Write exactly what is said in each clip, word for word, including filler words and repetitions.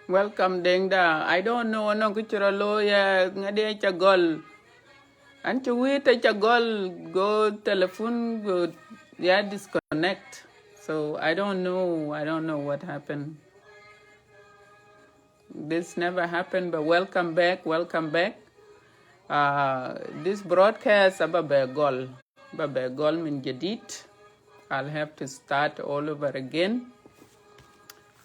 Welcome, Dengda. I don't know, anɔŋ kë cï rɔt looi, eh, ŋadï aca gɔl. An cï wït aca gɔl, go telephone go, yeah, disconnect. So I don't know, I don't know what happened. This never happened, but welcome back, welcome back. Uh, this broadcast aba bɛ gɔl, aba bɛ gɔl min jadid. I'll have to start all over again.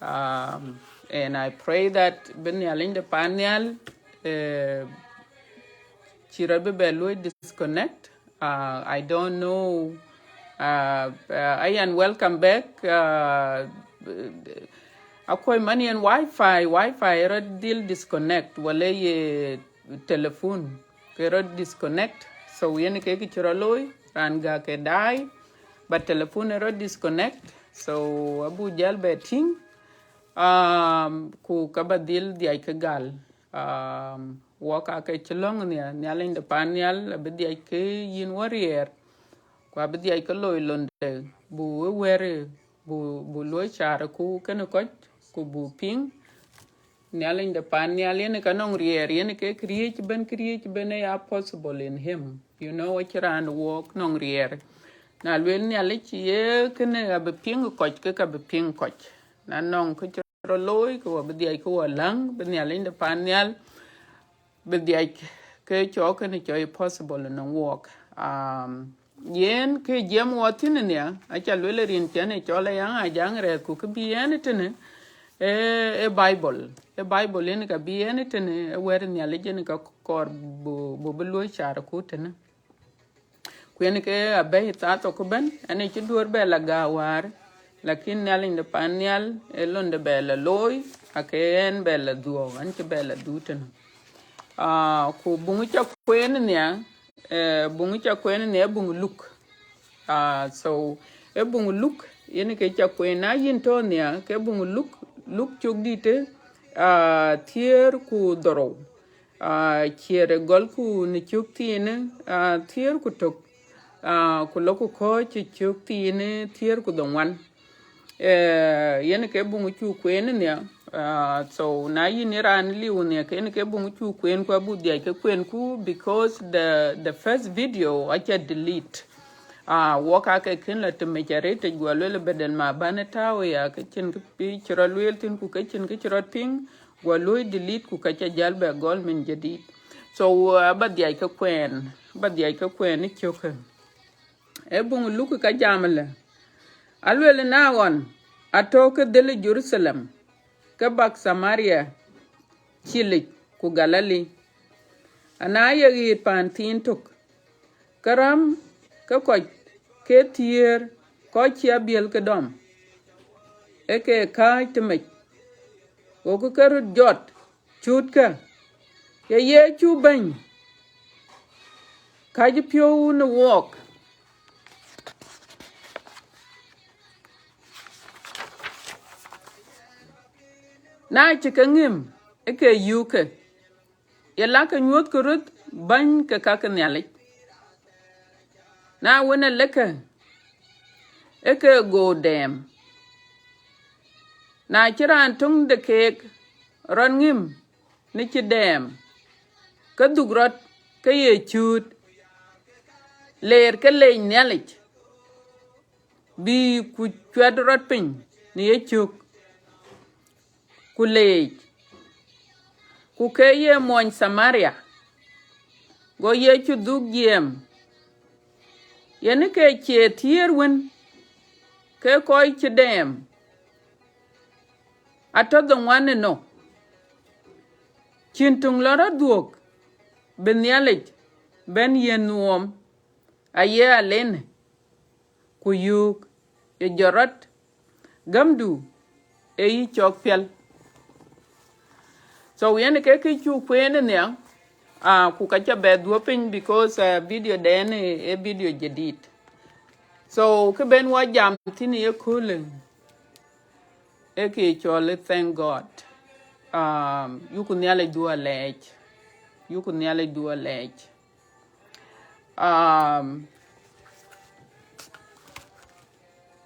Um, and I pray that bï Nhialic de pan nhial, eh, cï rɔt bï bɛ luɔi disconnect. Uh, I don't know. Uh, uh, Ayan, welcome back. Uh, akuɔi man yen wifi, wifi rɔt dhil disconnect, wala ye telephone ke rɔt disconnect. So yen ke kë cï rɔt looi, raan gak ke daai, but telephone rɔt disconnect. So abu jäl bɛ tïŋ, um, ku ka ba dhil dhiac ke gal. Um, wɔ ka ke cï lɔ̈ŋ nhial, Nhialic de pan nhial abï dhiac ke yïn wɔ riɛɛr, ku abï dhiac ke loi londe, bu ë wɛ̈ɛ̈r, bu, bu luɔi car ku kënë kɔc, ku bu piŋ. Nhialic de pan nhial yen ka nɔŋ riɛɛr, yen ke këriëëc bɛ̈n, këriëëc bɛ̈n ë ya possible in him. You know, acï raan wɔk nɔŋ riɛɛr. Na lueel Nhialic ye kënë abï piŋ kɔc, ke ka bï piŋ kɔc. Na nɔŋ kë cï rɔt looi, ke wɔ bï dhiac ke wɔ läŋ, bï Nhialic de pan nhial bï dhiac ke cɔk kënë cɔk possible nɔŋ wɔk. Um, yen ke jiɛɛm wɔ thïn nia, aca lueel rin cɛn ë cɔl ë yaŋ ajaŋ rɛɛth, ku kë bï ɛn tënë, ë, ë Bible. Ë Bible yen ka bï ɛn tënë, ë wɛ̈t Nhialic yen ka kɔɔr bu, bu bï luɔi car ku tënë. Ku yen ke abɛ̈i thaa thok ëbɛ̈n, ɛn ë cï duɔ̈ɔ̈r bɛ la gäär wäär, lakin Nhialic de pan nhial ë londe bɛ la looi, ake ɛn bɛ la dhuɔ̈k, ɛn cï bɛ la dhuk tënë. Ah, ku buŋ ca kueen nia, eh, buŋ ca kueen nia, buŋ Luk. Ah, so, ë buŋ Luk, yen ke ca kueen, na yïn tɔ̈ nia, ke buŋ Luk, Luk cök dït, ah, thiëër ku dhorou. Ah, ciɛɛr ë gɔlku në cök thiin, ah, thiëër ku tök, ah, ku lɔku kɔ̈ɔ̈c cï cök thiin thiëër ku dhoŋuan. Eh, yen ke buŋ cuk kueen nia. Ah, so na yïn ë raan liu nia, ke yen ke buŋ cuk kueen, ku abuk dhiac ke kueenku, because the, the first video aca delete. Ah, wɔk ake kën la tëmec arëtic, guɔ lueel, badal ma bän ë tääu ya, ke cïn kë cï rɔt lueel thïn, ku ke cïn kë cï rɔt piŋ, guɔ luɔi delete, ku ka ca jäl bɛ gɔl min jadid. So, uh, aba dhiac ke kuɛɛn, aba dhiac ke kuɛɛn ë cökë. Ë buŋ Luk ka jam ëlë, alueel, na ɣɔn atɔ̈ ke dhil Jeruthalem, ke bäk Thamaria cilic ku Galili. Ana ye ɣet paan thiin tök, ke ram ke kɔc ke thiëër, kɔc cï abiël ke dɔm, ë ke kääc tëmec, gokï ke röt jɔt, cuutkë, ye Yecu Bɛ̈ny, kääc piɔ̈u në wɔɔk. Na cï ke ŋëm, ë ke yöökkë, ye lakë nyuɔ̈thkë röt bäny ke ka ke Nhialic. Na wën, ë lëkkë, ë ke go dɛɛm. Na cï raan töŋ de keek rɔt ŋëm në cï dɛɛm, ke dhuk rɔt ke ye cuut, leer ke leec Nhialic, bï ku cuɛt rɔt piny në yecök, ku leec, ku ke ye muɔny Thamaria. Go Yecu dhuk jiɛɛm, yen ke cie thiëër wën ke kɔc cï dɛɛm, atɔ̈ dhoŋuan ënɔ, cïn töŋ lɔ rɔt dhuɔ̈k bï Nhialic bɛ̈n yiën nuɔɔm, aye alenë, ku yöök, ye jɔt rɔt, gämdu ë yï cɔk piɛl. So, yen ke kë cuk kueen ë nhiaŋ, ah, ku ka ca bɛ dhuɔ̈k piny, because, ah, video dɛn ë, ë video jadid. So, kë ben wɔ jam thïn ye köölë, ë kë cɔl ë thank God. Um, yuku Nhialic dhuɔ̈k alɛɛc. Yuku Nhialic dhuɔ̈k alɛɛc. Um,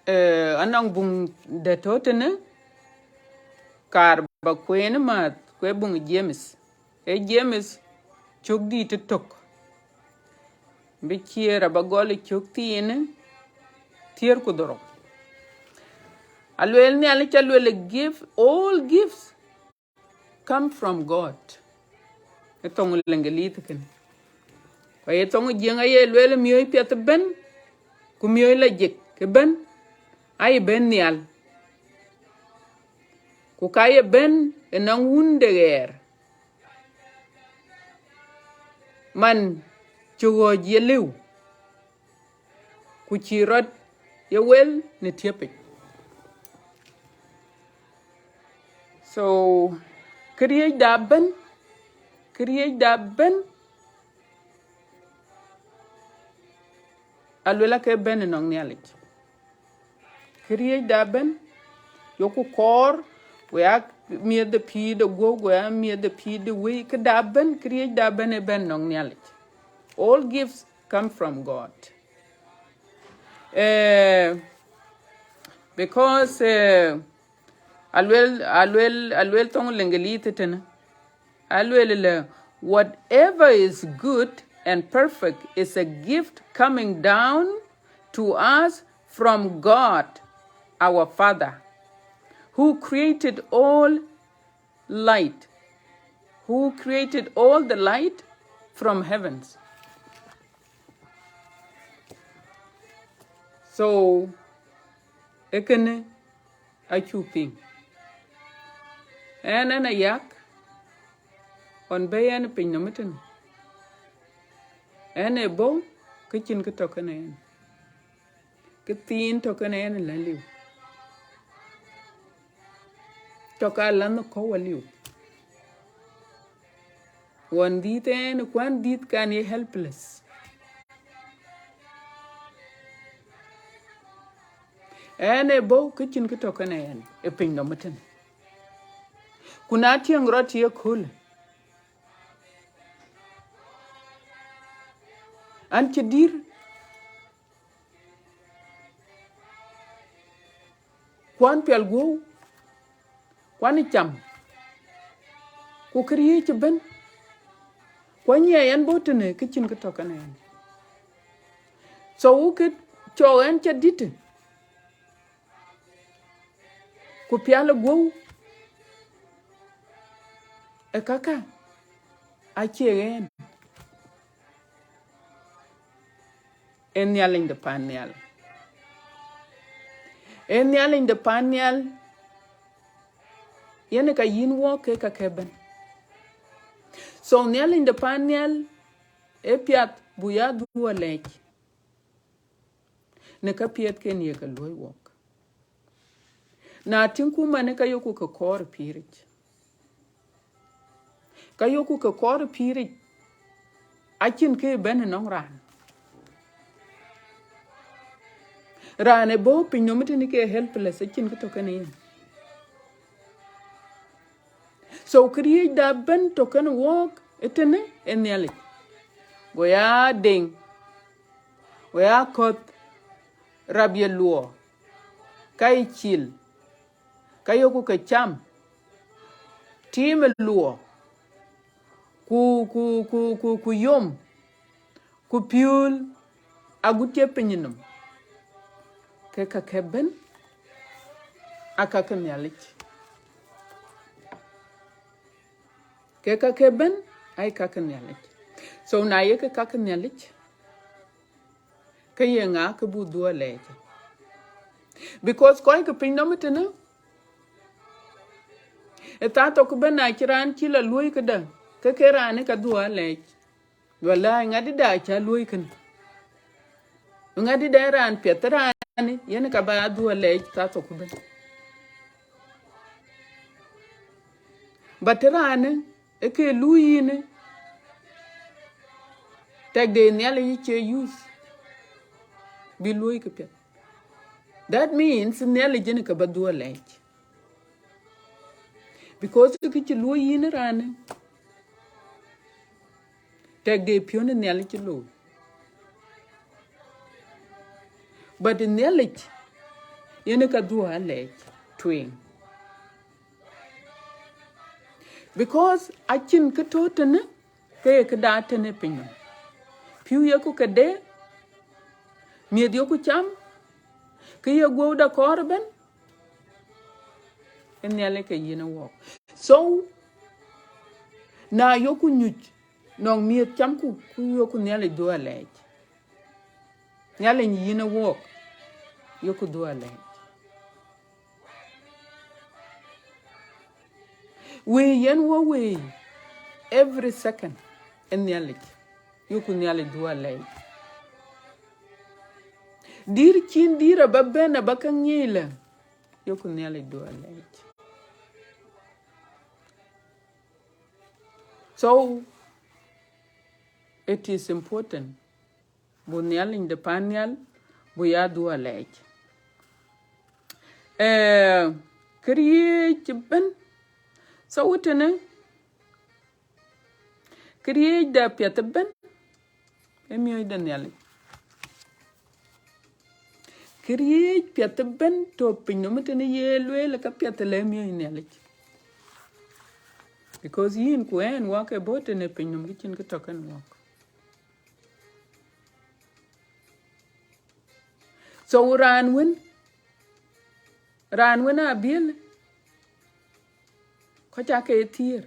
eh, anɔŋ buŋ dɛ̈t tɔ̈ tënë, kaar ba kueen määth, ku ee buŋ James. Ee James cök dït ë tök. Bï ciëër aba gɔl ë cök thiin thiëër ku dhorou. Alueel Nhialic, alueel, give, all gifts come from God. Ë thoŋ Lëŋgëlith kënë. Ku aye thoŋ Jiëŋ aye lueel miɔ̈c piɛth ëbën, ku miɔ̈c lajik ëbën, aye bɛ̈n nhial. Ku ka ye bɛ̈n ënɔŋ Wun de ɣɛɛr, man cï ɣɔ̈c ye liu, ku cï rɔt ye wel në tiëpic. So, këriëëcda ëbën, këriëëcda ëbën, aluel ake bɛ̈n ënɔŋ Nhialic. Këriëëcda ëbën, yoku kɔɔr, we aa miëth de pïïr de guɔ̈p, we aa miëth de pïïr de wëi, këda ëbën, këriëëcda ëbën ee bɛ̈n ënɔŋ Nhialic. All gifts come from God. Eh, because, eh, aluel, aluel, aluel thoŋ Lëŋgëlith tënë. Aluel lë, whatever is good and perfect is a gift coming down to us from God, our Father, who created all light, who created all the light from heavens. So, ee kënë acuk piŋ. Ɣɛn, ɣɛn ayak, ɣɔn bɛ̈i ɣɛn piny nɔm ëtënë. Ɣɛn ë bɔ̈, kë cïn kë tɔ̈ kënë ɣɛn. Kë thiin tɔ̈ kënë ɣɛn la liu. Tɔ̈ ka la në kɔ̈u aliu. Ɣɔn dhiëth ɣɛn, kuan dhiëth kan ye helpless. Ɣɛn ë bɔ̈, kë cïn kë tɔ̈ kënë ɣɛn ë piny nɔm ëtënë. Ku na tiɛŋ rɔt ye köölë, an cï dïr, kuan pial guɔ̈u, kuan ë cam, ku këriëëc ëbën, ku anyiɛɛi ɣɛn bɔ̈ tënë, kë cïn kë tɔ̈ kënë ɣɛn. So, wukë cɔk ɣɛn cä dïtë, ku pial ë guɔ̈u, ë käkkä acie ɣɛn, ee Nhialic de paan nhial. Ee Nhialic de paan nhial, yen ë ka yïn wɔk ke käkë ëbën. So, Nhialic de paan nhial, ee piath buk ya dhuɔ̈k alɛɛc në käpiɛth ken ye ke luɔ̈i wɔk. Na tïŋku manë, ka yoku ke kɔɔr ë pïïric. Ka yoku ke kɔɔr ë pïïric, acïn kë bɛ̈n ënɔŋ raan. Raan ë bɔ̈ piny nɔm ëtënë ke helpless, acïn kë tɔ̈ kënë yen. So, këriëëcda ëbën tɔ̈ kënë wɔk ëtënë ee Nhialic. Go ya deŋ, go ya kɔ̈th, rap ye luɔɔ, ka ye cil, ka yoku ke cam, tiim ë luɔɔ, ku, ku, ku, ku, ku yom, ku piöl agut cï piny nɔm. Ke käkë ëbën aa ka ke Nhialic. Ke käkë ëbën aa ka ke Nhialic. So, na ye ke ka ke Nhialic, ke ye ŋa kë buk dhuɔ̈k alɛɛc? Because kɔc ke piny nɔm ëtënë, ë thaa thok ëbën, na cï raan cï la luɔ̈i këdë, ke ke raan ë ka dhuɔ̈k alɛɛc. Wala ŋadï da cä luɔ̈i kënë. Ŋadï da raan piɛth, raan yen ka ba dhuɔ̈k alɛɛc thaa thok ëbën. But raan ë ke luui yïn, tɛ̈k de Nhialic cie use bï luɔ̈i këpiɛth. That means Nhialic yen ka ba dhuɔ̈k alɛɛc. Because kë cï luɔ̈i yïn raan ë, tɛ̈k de piɔ̈n ë Nhialic cï looi. But Nhialic yen ka dhuɔ̈k alɛɛc tueŋ. Because acïn kë tɔ̈ tënë, ke ye këda tënë piny nɔm. Pïu yeku ke de, miëth yeku cam, ke ye guɔ̈u da kɔɔr ëbɛ̈n, ë Nhialic ke yïn ë wɔɔk. So, na yeku nyuc nɔŋ miëth camku, ku yeku Nhialic dhuɔ̈k alɛɛc. Nhialic yïn ë wɔɔk, yeku dhuɔ̈k alɛɛc. Wëi yen wɔ wëi every second ë Nhialic, yeku Nhialic dhuɔ̈k alɛɛc. Dïr cïn dïr aba bɛ̈n aba ke ŋiɛc lɛ, yeku Nhialic dhuɔ̈k alɛɛc. So, it is important bu Nhialic de pan nhial bu ya dhuɔ̈k alɛɛc. Eh, këriëëc ëbɛ̈n, so wëtënë, këriëëc de piɛth ëbɛ̈n ë miɔ̈c de Nhialic. Këriëëc piɛth ëbɛ̈n tɔ̈ piny nɔm tënë ye lueel ka piɛth le miɔ̈c Nhialic. Because yïn ku ɛn wɔ ke bɔ̈ tënë piny nɔm, ke cïn kë tɔ̈ kën wɔɔk. So raan wën, raan wën abiël, kɔc aa ke thiëër.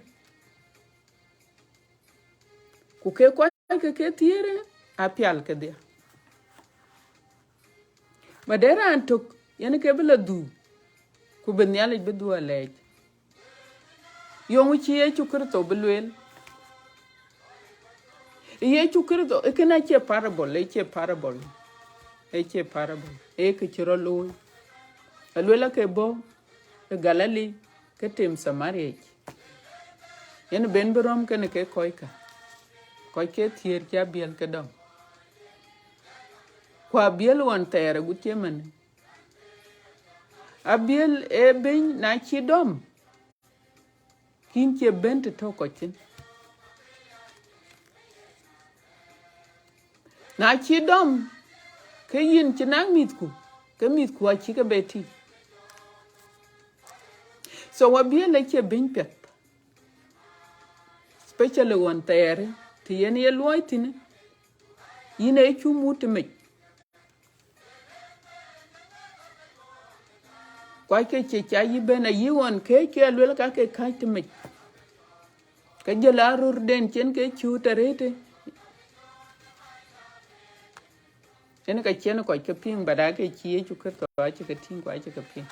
Ku ke kɔc ke ke thiëër, apial kedhie. Ba de raan tök, yen ke bï la dhuk, ku bï Nhialic bï dhuɔ̈k alɛɛc. Yeŋö cï Yecu Kërtho bï lueel? Yecu Kërtho, ë kënë acie parable, ë cie parable, ë cie parable, ë kë cï rɔt looi. Aluel ake bɔ̈ ë Galili, ke tim Thamaria yic. Yen ben bï rɔ̈m kenë ke kɔckä, kɔc ke thiëër cï abiël ke dɔm. Ku abiël ɣɔn thɛɛr agut cï ëmënë. Abiël ee bɛ̈ny, na cï dɔm, ke yïn cie bɛ̈n të tɔ̈ kɔc thïn. Na cï dɔm, ke yïn cï nak mïthku, ke mïthku acï ke bɛ tïŋ. So abiël acie bɛ̈ny piɛth, especially ɣɔn thɛɛr, të yen ye luɔi thïn, yïn ee cuk muk tëmec. Kuac ke cï ca yï bɛ̈n ayï ɣɔn këc ke aluel ka ke kääc tëmec. Ke jël aröörden cïn ke cööt arëët. Yen ka cïn kɔc ke piŋ, but ake cï Yecu Kërtho acï ke tïŋ ku acï ke piŋ.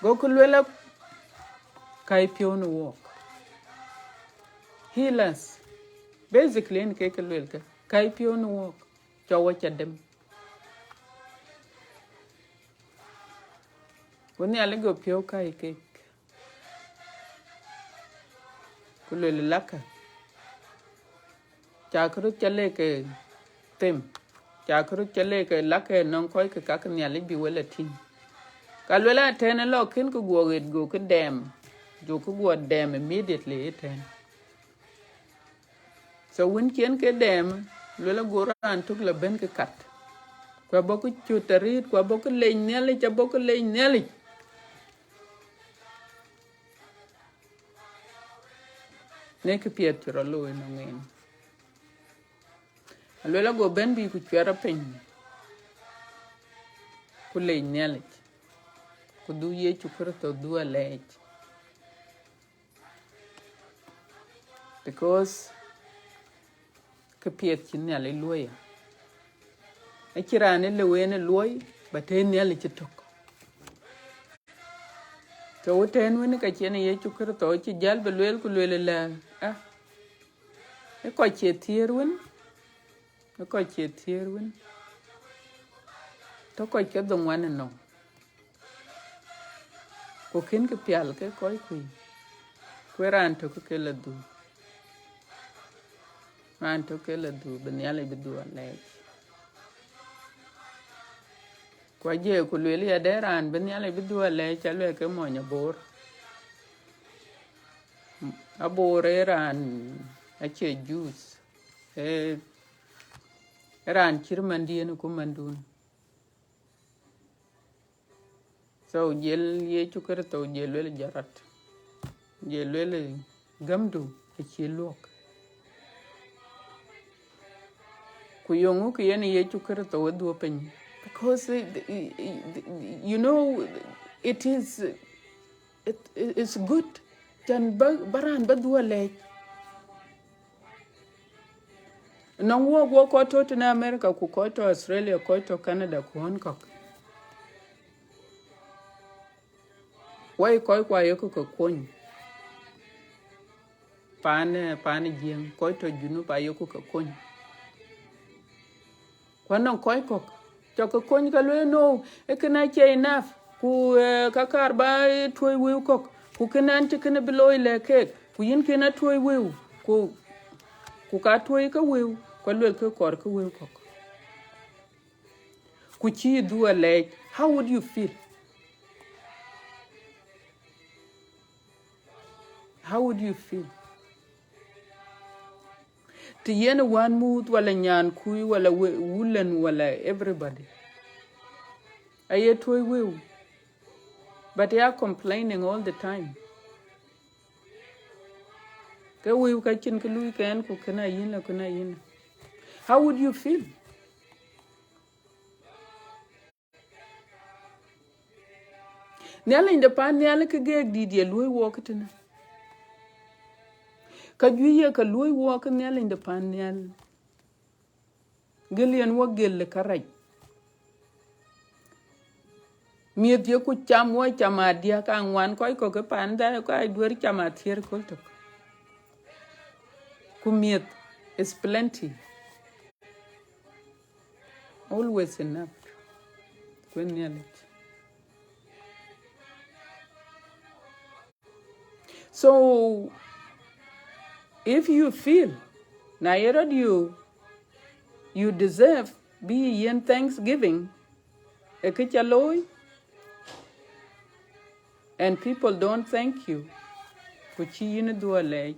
Gokï lueel, a käi piɔ̈u në wɔɔk. Heal us. Basically, yen ke kë luelkë, käi piɔ̈u në wɔɔk, cɔk wɔ ca dem. Ku Nhialic go piɔ̈u käi kek, ku lueel, lakkë, cakë röt ca lek ke them, cakë röt ca lek ke lakkë nɔŋ kɔc ke kak Nhialic bï we la tïŋ. Ka luel a tɛ̈n ë lɔ kën ke guɔ ɣet, gokï dɛɛm, gokï guɔ dɛɛm immediately ë tɛ̈n. So wën cï yen ke dɛɛm, luel ago raan tök la bɛ̈n ke kat. Ku abɔkï cöt arëët, ku abɔkï lec Nhialic, abɔkï lec Nhialic. Në kë piɛth cï rɔt looi nɔŋ en. Aluel ago bɛ̈n bï ku cuɛt rɔt piny, ku lec Nhialic, ku dhuk Yecu Kërtho dhuk alɛɛc. Because kë piɛth cï Nhialic luɔi, acïn raan ë lëu en ë luɔi, but ee Nhialic cï tök. So wëtɛ̈n wën ka cïn Yecu Kërtho cï jäl bï lueel ku lueel ëlä, ah, ë kɔc cie thiëër wën, ë kɔc cie thiëër wën, tɔ̈ kɔc ke dhoŋuan ënɔɔnë. Ku kën kë pial ke kɔc kuc, ku ë raan tök ke la dhuk. Raan tök ke la dhuk, bï Nhialic bï dhuk alɛɛc. Ku aje ku lueel ya de raan bï Nhialic bï dhuk alɛɛc, aluɛɛl ke mony Abor. Abor ë raan acie Jews, ë, ë raan cït mandiën ku mandun. So jël Yecu Kërtho, jël luel jɔt rɔt, jël luel gämdu acï luɔk. Ku yöŋ kë yen Yecu Kërtho we dhuö piny, because it, it, it, you know, it is, it, it is good. Can ba, ba raan ba dhuö lɛɛc. Nɔŋ wok, wok kɔc tɔ̈ tënë America, ku kɔc tɔ̈ Australia, kɔc tɔ̈ Canada, ku ɣän kɔ̈k. Wai kɔc ku ayek ke kony. Paan, eh, paan Jiëŋ, kɔc tɔ̈ Junub ayek ke kony. Ku anɔŋ kɔc kɔ̈k cɔk ke kony, ka lueel, no, ee kënë acie enough, ku, eh, ka kaar ba, eh, tuɔ̈i wëu kɔ̈k, ku kënë an cï kënë bï looi lɛ̈k keek, ku yïn kënë atuɔ̈i wëu, ku, ku ka tuɔ̈i ke wëu, ku aluel ke kɔɔr ke wëu kɔ̈k. Ku cï dhuö alɛɛc, how would you feel? How would you feel? Të yen wän muth, wala nyan kui, wala we-, wulen, wala everybody. Aye tuɔ̈i wëu. But they are complaining all the time. Ke wëu ka cïn kë lui kɛn, ku kënë ayïn la, kënë ayïn la. How would you feel? Nhialic de pan nhial ke geek dït ye luɔ̈i wok tënë. Ka juëc ye ka luɔ̈i wok Nhialic de pan nhial. Gël yen wok gël ë kärɛc. Miëth ye ku cam, wok cam adiäk aŋuan, kɔc kɔ̈k ke pan dhal, kɔc duer cam athiër köl tök. Ku miëth is plenty. Always enough. Kuën Nhialic. So, if you feel, na ye rɔt you, you deserve bï yen thanksgiving, ë kë ca looi, and people don't thank you, ku cï yïn dhuö lɛɛc,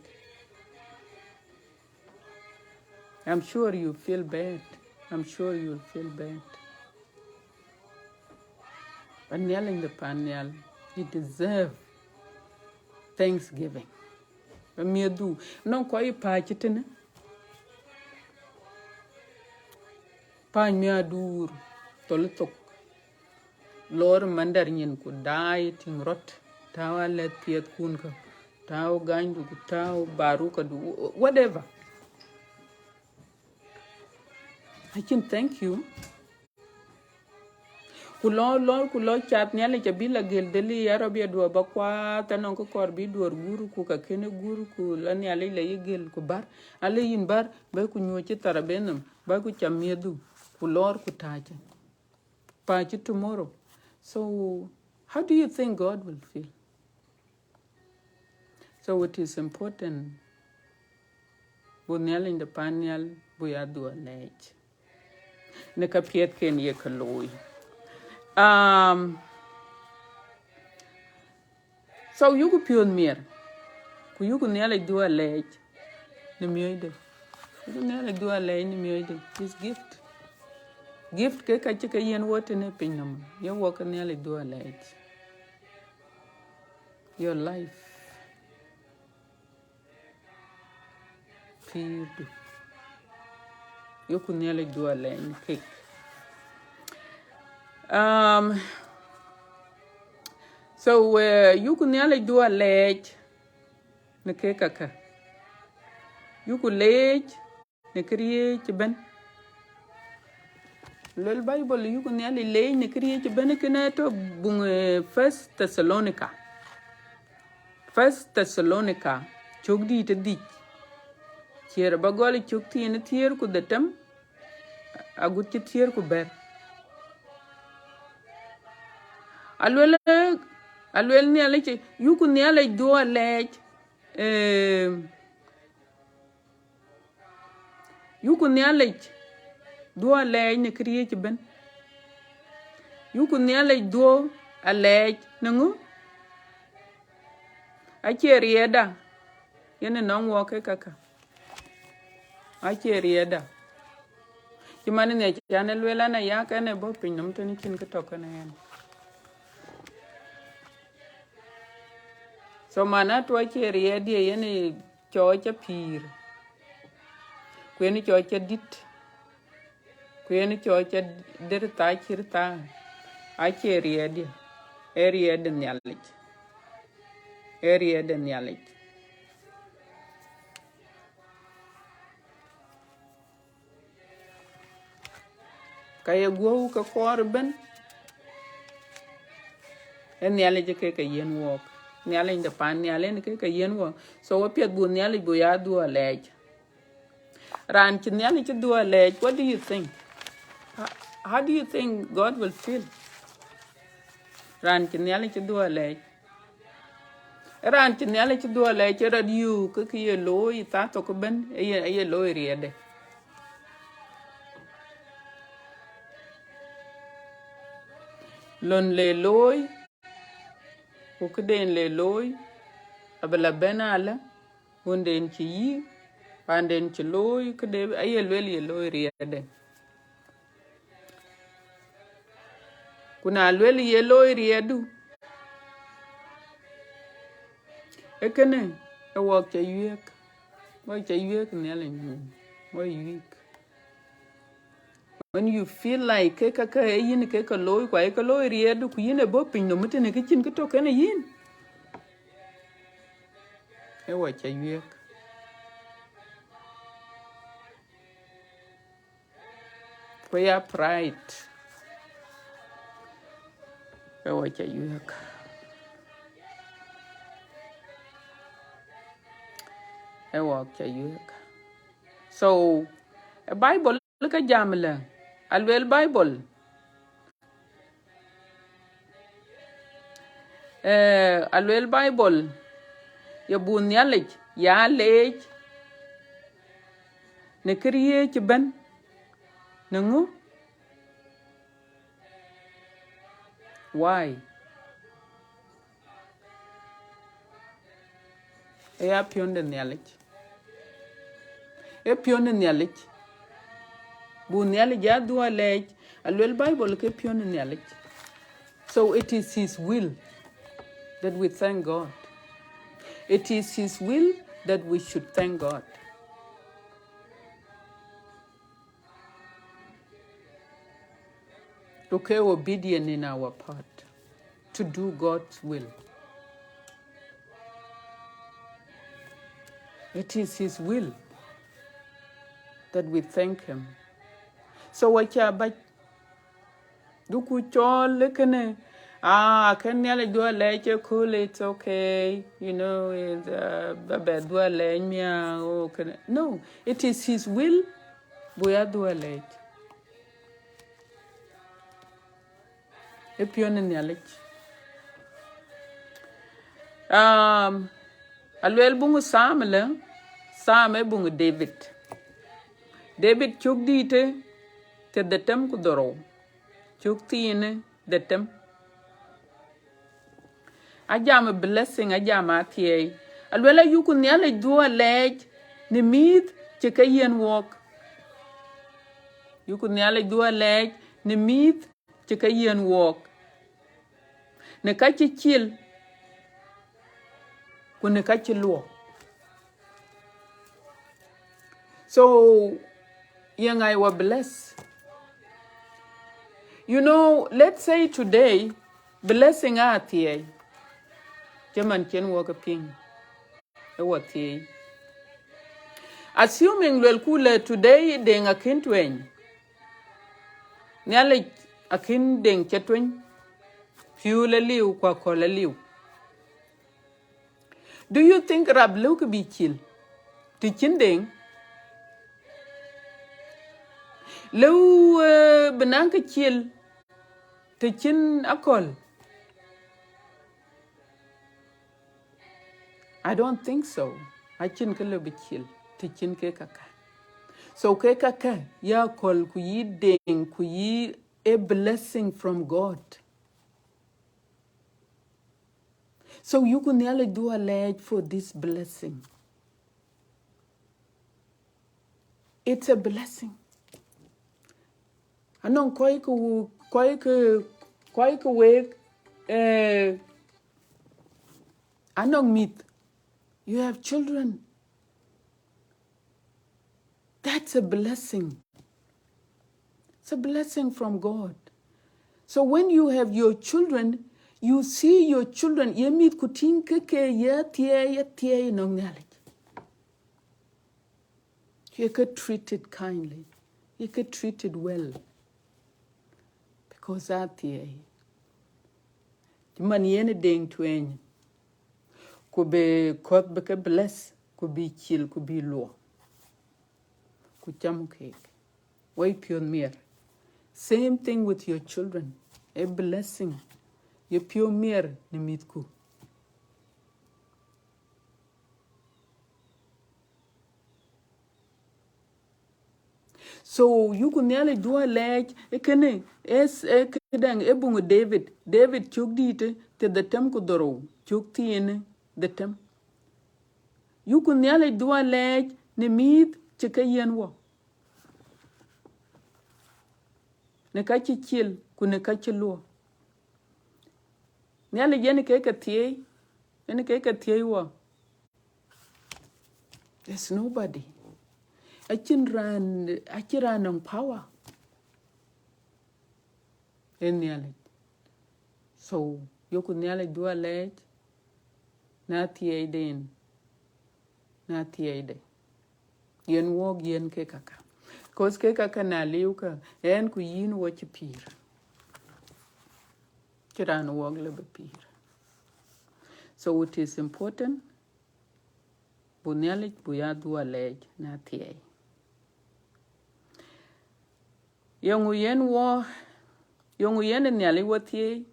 I'm sure you feel bad. I'm sure you'll feel bad. But Nhialic de pan nhial, he deserve thanksgiving. Ba miëthdun, nɔŋ kɔc ë pääc tënë. Pääc miäkduur, thöl thok. Lɔɔr mandar nyin ku daai tiŋ rɔt, tääu alɛ̈th piɛthkun kä, tääu ganydu ku tääu barukadu, whatever. Acïn thank you. Ku lɔ, lɔ, ku lɔ cath Nhialic abï la gël dhël ë ya rɔt bï aduɔ̈ɔ̈r ba kuaath, anɔŋ kë kɔɔr bï duɔ̈ɔ̈r gur, ku ka kënë gur, ku la Nhialic la yï gël ku bär. Ale yïn bär, bä ku nyuɔ̈c cï thar abënhom, bä ku cam miëthdun, ku lɔɔr ku tääcë. Pääc tomorrow. So, how do you think God will feel? So it is important buk Nhialic de pan nhial buk ya dhuö lɛɛc në ka piɛthken ye ke looi. Um, so yuku piɔ̈ɔ̈th miɛr, ku yuku Nhialic dhuö lɛɛc në miɔ̈cde. Yuku Nhialic dhuö lɛɛc në miɔ̈cde. It's gift. Gift ke ka cï ke yiën wɔ tënë piny nɔm, ye wɔ ke Nhialic dhuö lɛɛc. Your life. Pïïrdu. Yuku Nhialic dhuö lɛɛc në kek. Um, so, uh, yuku Nhialic dhuö lɛɛc në kek käkkä. Yuku leec në këriëëc ëbën. Luel Bible, yuku Nhialic leec në këriëëc ëbën, kënë tɔ̈ buŋ, eh, First Thessalonica. First Thessalonica, cök dït ë dhïc. Ciɛɛr ba gɔl cök thiin ë thiëër ku dhetem, agut cï thiëër ku bɛ̈t. Aluel, aluel Nhialic, yuku Nhialic dhuö lɛɛc, eh, Yuku Nhialic dhuö alɛɛc në këriëëc ëbën. Yuku Nhialic dhuö alɛɛc në ŋö? Acie riɛɛtda yen ë nɔŋ wɔ ke käkkä. Acie riɛɛtda. Cï man ë Nhialic an, ë lueel an, aya kɛn ë bɔ̈ piny nɔm tënë cïn kë tɔ̈ kenë ɣɛn. So man atuɔ cie riɛɛtdiɛ̈ yen ë cɔɔc apïïr, ku yen cɔɔc adït, ku yen cɔɔc ader thaa cït thaa, acie riɛɛtdiɛ̈, ee riɛɛt de Nhialic, ee riɛɛt de Nhialic. Ka ye guɔ̈u ke kɔɔr ëbën, ee Nhialic ke ke yiɛ̈n wɔɔk. Nhialic de paan nhial en ke ke yiɛ̈n wɔɔk. So we piɛth bu Nhialic bu ya dhuɔ̈k alɛɛc. Raan cï Nhialic cï dhuɔ̈k alɛɛc, what do you think? How, how do you think God will feel? Raan cï Nhialic cï dhuɔ̈k alɛɛc. Raan cï Nhialic cï dhuɔ̈k alɛɛc cï rɔt yöök ke kë ye looi thaa thok ëbën, aye, aye looi riɛɛtde. Lon le looi, ku këden le looi, abï la bɛ̈n alë, wunden cï yïk, paanden cï looi, këde aye lueel ye looi riɛɛtde. Ku na lueel ye looi riɛɛtdu, ee kënë, ee wɔɔk ca yuëëk, wɔɔk ca yuëëk Nhialic, wɔɔk yuëëk. When you feel like ke ka ke ee yïn ke ke looi, ku aye ke looi riɛɛtdu, ku yïn ë bɔ̈ piny nɔm tënë kë cïn kë tök kenë yïn, ee wɔɔk ca yuëëk. Ku ya pride, ee wɔɔk ca yuëëk. Ee wɔɔk ca yuëëk. So, ë Bible ke jam lë, alueel Bible, eh, alueel Bible, ye bu Nhialic ya leec në këriëëc ëbën, në ŋö? Why? Ee ya piɔ̈n de Nhialic. Ee piɔ̈n de Nhialic. Bu Nhialic ya dhuɔ̈k alɛɛc, alueel Bible ke piɔ̈n de Nhialic. So it is his will that we thank God. It is his will that we should thank God. Okay, obedient in our part to do God's will. It is his will that we thank him. So wacha ba duku cɔɔl kënë, ah, kën Nhialic dhuɔ̈k alɛɛc ëkööl, it's okay, you know, it's, uh, ba bɛ dhuɔ̈k alɛɛc miäk, oh, kënë. No, it is his will bu ya dhuɔ̈k alɛɛc. Ee piɔ̈n ë Nhialic. Um, alueel buŋ Psalm lë, Psalm ee buŋ David. David cök dïïtë ke dhetem ku dhorou, cök thiinë dhetem. Ajam ë blessing, ajam athiɛɛi. Alueel ayuku Nhialic dhuɔ̈k alɛɛc në mïïth cï ke yiɛ̈n wɔɔk. Yuku Nhialic dhuɔ̈k alɛɛc në mïïth cï ke yiɛ̈n wɔɔk, në ka cï cil, ku në ka cï luɔk. So, yeŋa ye wɔ bless? You know, let's say today, blessing athiɛɛi, cïmën cïn wɔ ke piŋ, ee wɔ thiëëc. Assuming luelku lë today Deŋ akën tuɛny, Nhialic akën Deŋ cï tuɛny, piööl aliu ku akɔ̈l aliu. Do you think rap lëukë bï cil të cïn Deŋ? Lëu, eh, bï naŋ kë cil të cïn akɔ̈l? I don't think so. Acïn kë lëu bï cil të cïn kek käkkä. So kek käkkä, ya akɔ̈l ku yï Deŋ ku yï a blessing from God. So yuku Nhialic dhuɔ̈k alɛɛc for this blessing. It's a blessing. Anɔŋ kɔc ke wu-, kɔc ke, kɔc ke wek, eh, Anɔŋ mïth. You have children. That's a blessing. It's a blessing from God. So when you have your children, you see your children, ye mïthku tïŋ ke ke ye thiëëi, ye thiëëi nɔŋ Nhialic. Ye ke treated kindly. Ye ke treated well. Because aa thiëëi. Cï man yen ë deŋ tueeny. Ku bï kɔ̈th bï ke bless, ku bï cil, ku bï luɔ. Ku cam keek. Wai piɔ̈th miɛr. Same thing with your children. A blessing. Ye piɔ̈u miɛr në mïthku. So, yuku Nhialic dhuɔ̈k alɛɛc, ë kënë, ë s-, ë këdäŋ, ë buŋ David. David cök dïïtë, thiërdhetem ku dhorou, cök thiin dhetem. Yuku Nhialic dhuɔ̈k alɛɛc në mïïth cï ke yiɛ̈n wɔ. Në ka cï cil, ku në ka cï luɔ. Nhialic yen ke ke thiëëi, yen ke ke thiëëi wɔ. There's nobody. Acïn raan, acïn raan nɔŋ power. Ee Nhialic. So, yuku Nhialic dhuɔ̈k alɛɛc, na thiëëiden, na thiëëide. Yen wɔɔk yen ke kaka. 'Cause ke kaka na liu ka, ɛn ku yïn wɔ cï pïïr. Cïn raan wɔɔk lëu bï pïïr. So it is important, bu Nhialic, bu ya dhuɔ̈k alɛɛc na thiëëi. Yeŋö yen wɔ, yeŋö yen Nhialic wɔ thiëëi,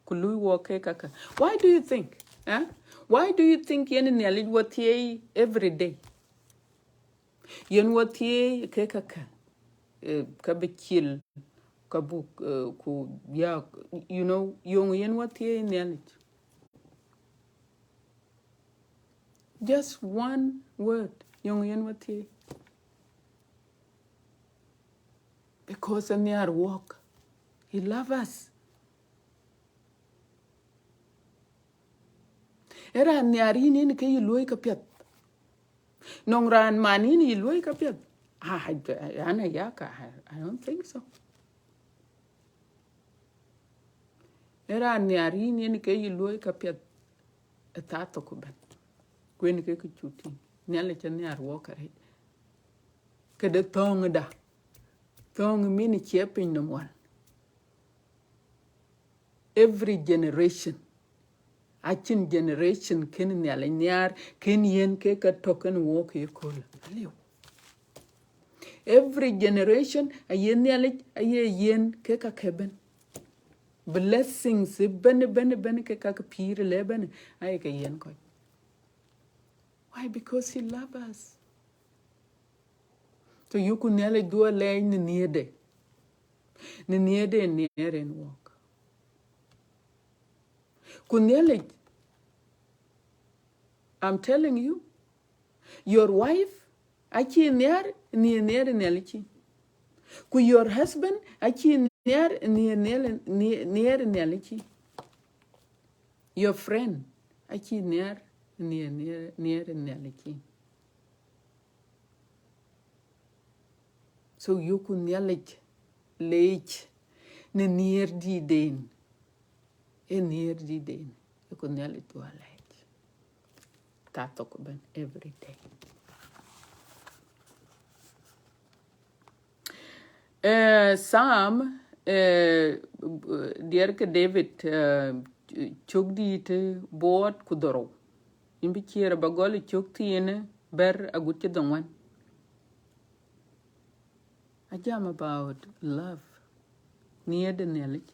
ku luui wɔ ke kaka. Why do you think? Eh? Why do you think yen Nhialic wɔ thiëëi every day? Yen wɔ thiëëi ke kaka. Eh, ka bï cil, ka buk, eh, ku ya, you know, yeŋö yen wɔ thiëëi Nhialic. Just one word, yeŋö yen wɔ thiëëi. Because anhiar wɔɔk. He love us. Ee raan nhiar yïn, yïn ke yï luɔ̈i ka piɛth. Nɔŋ raan man yïn yï luɔ̈i ka piɛth. Ah, I, I, ana yaka, I, I don't think so. Ee raan nhiar yïn, yen ke yï luɔ̈i ka piɛth ë thaa thok ëbɛ̈n. Ku yen ke kë cuk tïŋ. Nhialic anhiar wɔɔk arëët. Këde thɔ̈ɔ̈ŋda. Thɔ̈ɔ̈ŋ min ciɛ piny nɔm wal. Every generation. Acïn generation kën Nhialic nhiar, kën yiɛ̈n ke ka tɔ̈ kën wɔɔk ye kööl. Aliu. Every generation, aye Nhialic, aye yiɛ̈n ke ka ke bɛ̈n. Blessings ëbɛ̈n, ëbɛ̈n, ëbɛ̈n ke ka ke pïïr lë ëbɛ̈n, aye ke yiɛ̈n kɔc. Why? Because he love us. So yuku Nhialic dhuɔ̈k alɛɛc në nhiërde. Në nhiërde, nhiër yen wɔɔk. Ku Nhialic, I'm telling you, your wife, acï nhiar, nhiër, nhiër Nhialic. Ku your husband, acï nhiar, nhiër, nhiër, nhiër, nhiër Nhialic. Your friend, acï nhiar, nhiër, nhiër, nhiër Nhialic. So yuku Nhialic leec në nhiër dïïtden. Ee nhiër dïïtden. Yuku Nhialic dhuɔ̈k alɛɛc. Thaa thok ëbɛ̈n every day. Eh, Psalm, eh, diɛɛr ke David, eh, cök dïïtë buɔɔt ku dhorou. Yïn bï ciëër aba gɔl ë cök thiin bɛ̈t agut cï dhoŋuan. Ajam about love. Nhiër de Nhialic.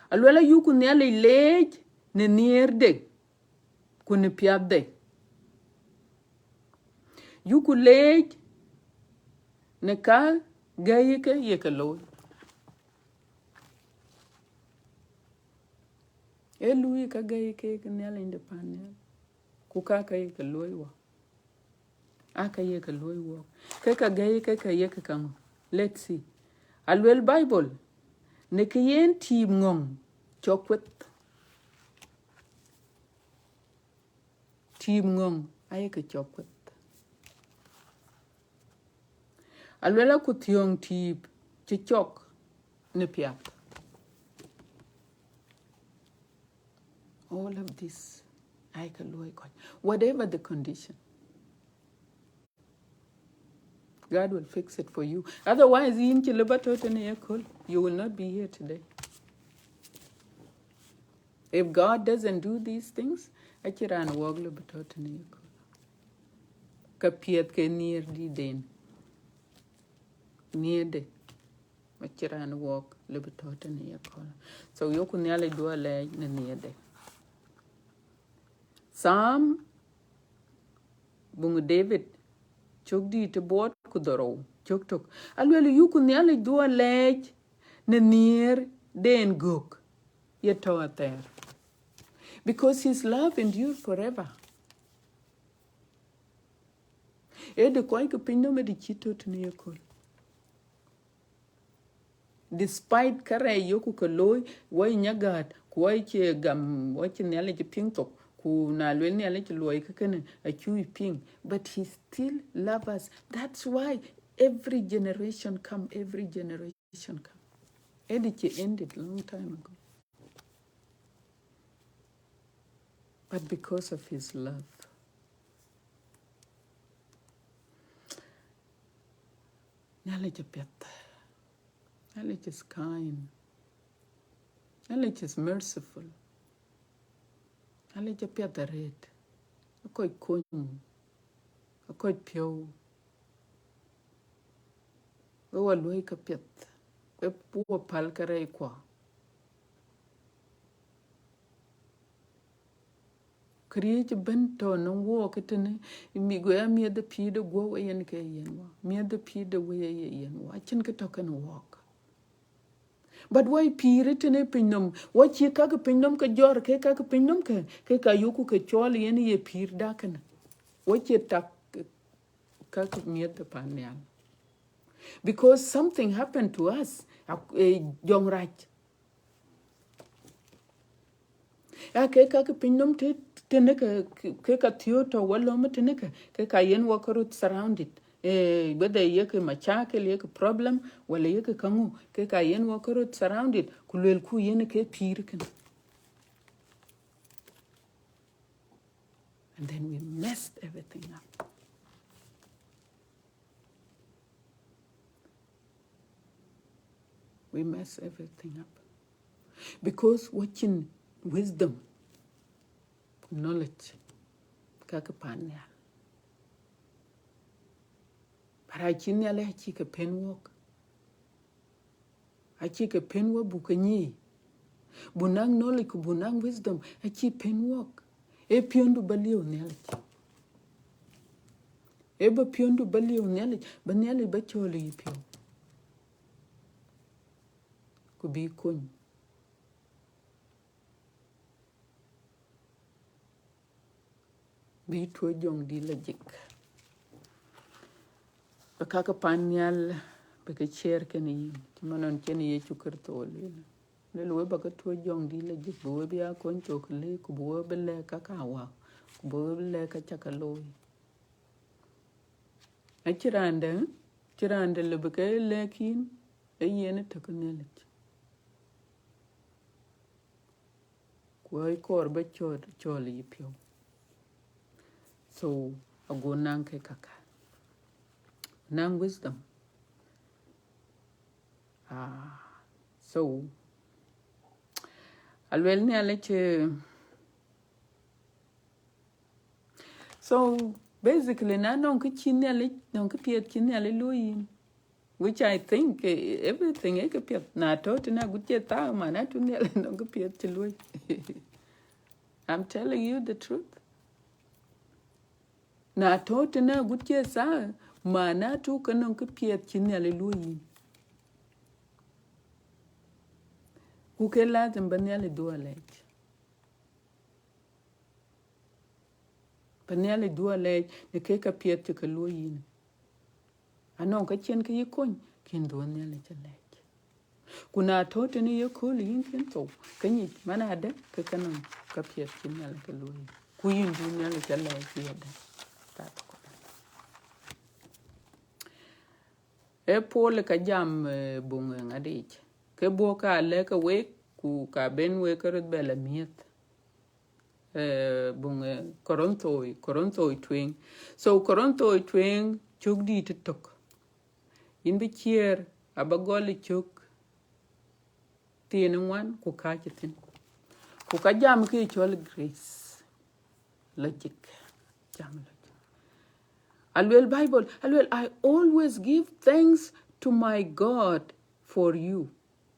Aluel ayuku Nhialic leec në nhiërde, ku në piathde. Yuku leec në ka gɛ̈i ke ye ke looi. Ee luui ka gɛ̈i ke Nhialic de pan nhial. Ku ka ka ye ke looi wɔ. Aa ka ye ke looi wɔ. Ke ka gɛ̈i ke ka ye ke kaŋö? Let's see. Aluel Bible, në kë yen tiim ŋɔ̈ŋ cɔk kueth. tiim ŋɔ̈ŋ ayekë cɔk kueth. Aluel, aku thiɔ̈ŋ tiim cï cɔk në piath. All of this, ayekë luɔ̈i kɔc, whatever the condition. God will fix it for you. Otherwise, yïn cï lëu ba tɔ̈ tënë ye kööl, you will not be here today. If God doesn't do these things, acïn raan wɔɔk lëu ba tɔ̈ tënë ye kööl. Ka piɛth ke nhiëër dïïtden. Nhiëërde. Acïn raan wɔɔk lëu ba tɔ̈ tënë ye kööl. So, yökku Nhialic duɔ̈ɔ̈r lɛɛc në nhiëërde. Psalm, buŋ David, cök dïït ë buɔɔt ku dhorou, cök tök. Aluel, yökku Nhialic duɔ̈ɔ̈r lɛɛc në nhiëërden gök ye tɔ̈ athɛɛr. Because his love endure forever. Ee dï kɔc ke pinynhom, ee dï cï tɔ̈ tënë ye kööl. Despite kërɛɛc yökku ke looi, wɔ nya gäät, ku wɔ cie gam, wɔ cï Nhialic piŋ thok, ku na luel Nhialic luɔi kë kënë, acuk piŋ. But he still love us. That's why every generation come, every generation come. Ee dï cï ended long time ago. But because of his love. Nhialic apiɛth. Nhialic is kind. Nhialic is merciful. Nhialic apiɛth arëët. Akɔc kony. Akɔc piɔ̈u. Wek wɔ luɔ̈i käpiɛth. Wek wɔ päl kärɛckuɔ. Këriëëc ëbën tɔ̈ në wɔɔk ëtënë, mi guɔ ya miëth de pïïr de guɔ̈p ë yen ke yen wɔ. Miëth de pïïr de wëi ë ye yen wɔ. Acïn kë tɔ̈ kenë wɔɔk. But wɔ pïïr ëtënë pinynhom, wɔ cï käk pinynhom ke jɔt, ke käk pinynhom ke, ke ka yökku ke cɔɔl yen ye pïïrda kënë. Wɔ cie tak käk miëth de pan nhial. Because something happened to us, ak-, eh, jɔŋrac. Ya ke käk pinynhom të, tënë ke, ke, ke ka thiɔ̈k tɔ̈ wɔ lɔ̈ɔ̈m tënë ke, ke ka yen wɔ ke röt surrounded. Eh, whether ye ke machakil, ye ke problem, wala ye ke kaŋu, ke ka yen wɔ ke röt surrounded, ku luelku yen ke pïïr kënë. And then we messed everything up. We mess everything up. Because wɔ cïn wisdom, knowledge, käk pan nhial. But acï Nhialic acï ke pën wɔɔk. Acï ke pën wɔ buk ke nyic. Bu naŋ knowledge ku bu naŋ wisdom, acï pën wɔɔk. Ee piɔ̈ndu ba liëu Nhialic. Ee ba piɔ̈ndu ba liëu Nhialic, ba Nhialic ba cɔɔl yï piɔ̈u. Ku bï kony. Bï tuɔ̈c jɔŋdït lɔ jik. Bï käk pan nhial, bï ke ciɛɛr kenë yïn, cï man nɔn cïn Yecu Kërtho lueel. Lueel wek ba ke tuɔ̈c jɔŋdït lɔ jik, bï wek bï ya kony cök lëk, ku bï wek bï lɛ̈k ka ka wak, ku bï wek bï lɛ̈k ka ca ke looi. Acïn raan dɛ̈, cïn raan dɛ̈ lëu bï ke lɛ̈k yïn, ee yen ë tök Nhialic. Ku ë kɔɔr ba cɔɔl, cɔɔl yï piɔ̈u. So, ago naŋ ke kaka. Naŋ wisdom. Ah, so, aluel Nhialic, eh, so, basically, na nɔŋ kë cï Nhialic, nɔŋ kë piɛth cï Nhialic luɔ̈i yïn, which I think, eh, everything ee kë piɛth. Na tɔ̈ tënë agut cie thaa, mana tɔ̈ Nhialic nɔŋ kë piɛth cï luɔ̈i. I'm telling you the truth. Na tɔ̈ tënë agut cie thaa, mana tɔ̈ ke nɔŋ kë piɛth cï Nhialic luɔ̈i yïn. Ku ke lazim ba Nhialic dhuɔ̈k alɛɛc. Ba Nhialic dhuɔ̈k alɛɛc në kë ka piɛth cï ke luɔ̈i yïn. Anɔŋ ka cïn kë yï kony, kën dhuɔ̈k Nhialic alɛɛc. Ku na tɔ̈ tënë ye kööl yïn kën thou, ke nyic man adɛ̈ ke ka nɔŋ ka piɛth cï Nhialic ke luɔ̈i yïn. Ku yïn du Nhialic alɛɛc yedë. Ee Paul ka jam, eh, buŋ ŋadic. Ke buɔk ka lɛ̈k ke wek, ku ka ben wek ke röt bɛ la miëth. Eh, buŋ, eh, Korinthoi, Korinthoi tueŋ. So Korinthoi tueŋ cök dït ë tök. Yïn bï ciëër, aba gɔl ë cök thiin ë ŋuan ku kääc ë thïn. Ku ka jam kë cɔl grace. Logic. Jam logic. Aluel Bible, aluel, "I always give thanks to my God for you,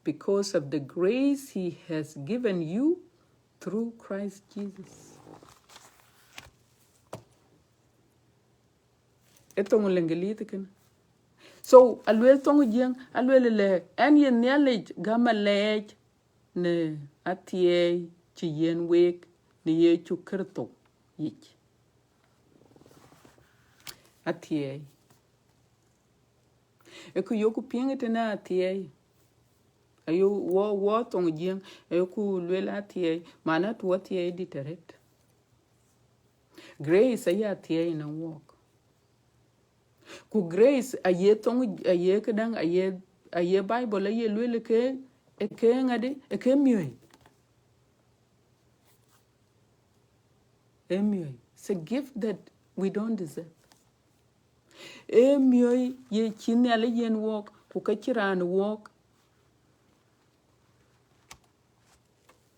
because of the grace he has given you through Christ Jesus." Ë thoŋ Lëŋgëlith kënë. So, aluel thoŋ Jiëŋ, aluel lɛ, ɛn ye Nhialic gäm alɛɛc në athiɛɛi cï yiën week në Yecu Kërtho yic. Athiɛɛi. Ë kë yoku piŋ ë tënë athiɛɛi. Ayo wɔ, wɔ thoŋ Jiëŋ, ayoku luel athiɛɛi, mana tu athiɛɛi dït arët. Grace aye athiɛɛi në wɔk. Ku grace aye thoŋ, aye këdäŋ, aye, aye Bible aye luel ke, ke ŋadi, ke miɔ̈i. Ee miɔ̈i. It's a gift that we don't deserve. Ee miɔ̈i ye cï Nhialic yiën wɔk, ku ka cï raan wɔk,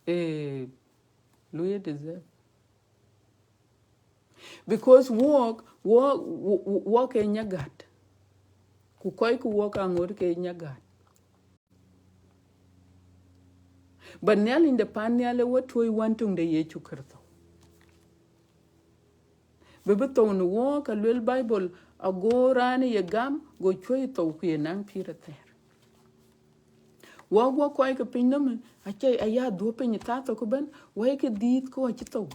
eh, lui deserve. Because wɔk, wɔk, wɔk, wɔk ee nyagät. Ku kɔc ku wɔk aŋot ke nyagät. But Nhialic de pan nhial ë wɔ tuɔi wän töŋ de Yecu Kërtho. Bï bï thou në wɔk, ka luel Bible, ago raan ye gam, go cuɔi thou ku ye naŋ pïïr athɛɛr. Wɔk wɔ kɔc ke piny nɔm, acie aya dhuɔ̈k piny thaa thok ëbɛ̈n, wɛ̈i ke dhiith ke wɔ cï thou.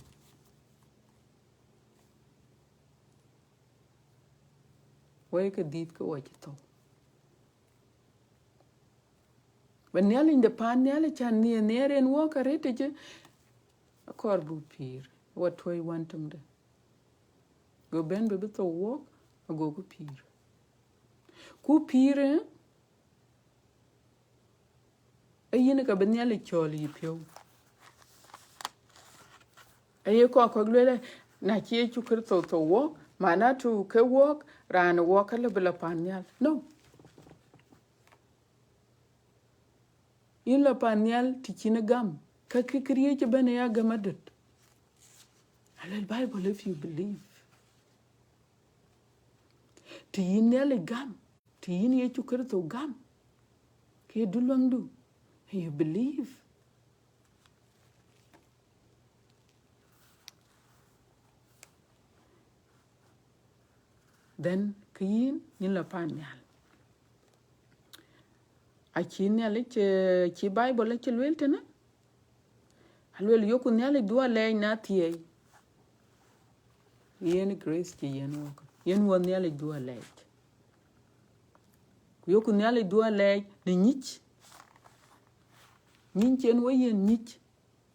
Wɛ̈i ke dhiith ke wɔ cï thou. Ba Nhialic de pan nhial can nhiɛɛr nhiɛɛr en wɔk arëtic, akɔɔr buk pïïr, wɔ tuɔi wän töŋde. Go bɛ̈n bï bï thou wɔk, agoku pïïr. Ku pïïr, eh, ee yïn ka bï Nhialic cɔɔl yï piɔ̈u. Aye kɔc kɔ̈k lueel, na cï Yecu Kërtho thou wɔk, mana tu ke wɔk, raan wɔk alë bï la pan nhial. No. Yïn la pan nhial të cïn gam, ka kë këriëëc ëbɛ̈n aya gam adöt. Aluel Bible, if you believe. Të yïn Nhialic gam, të yïn Yecu Kërtho gam, ke du luaŋdu, and you believe, then ke yïn, yïn la pan nhial. Acï Nhialic, eh, cï Bible acï lueel tënë. Aluel, yoku Nhialic dhuɔ̈k alɛɛc në athiɛɛi. Yen grace cï yiën wɔk. Yen wɔ Nhialic dhuɔ̈k alɛɛc. Ku yoku Nhialic dhuɔ̈k alɛɛc në nyic. Nyic cï yen wɔ yiën nyic.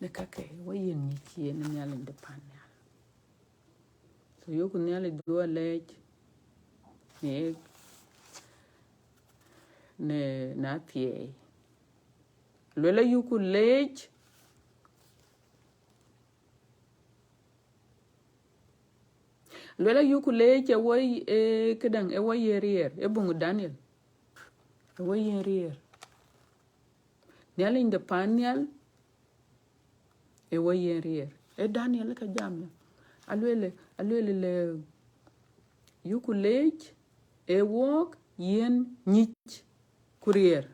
Në kakë, wɔ yiën nyic yen Nhialic de pan nhial. So yoku Nhialic dhuɔ̈k alɛɛc në, në, në athiɛɛi. Luel ayuku leec. Luel ayuku leec ë wɔ, eh, këdäŋ, ë wɔ ye riɛɛr, ë buŋ Daniel. Ë wɔ ye riɛɛr. Nhialic de pan nhial, ë wɔ ye riɛɛr. Ë Daniel ka jam ya. Aluel, aluel lɛ, yuku leec, ë wɔk yiën nyic ku riɛɛr.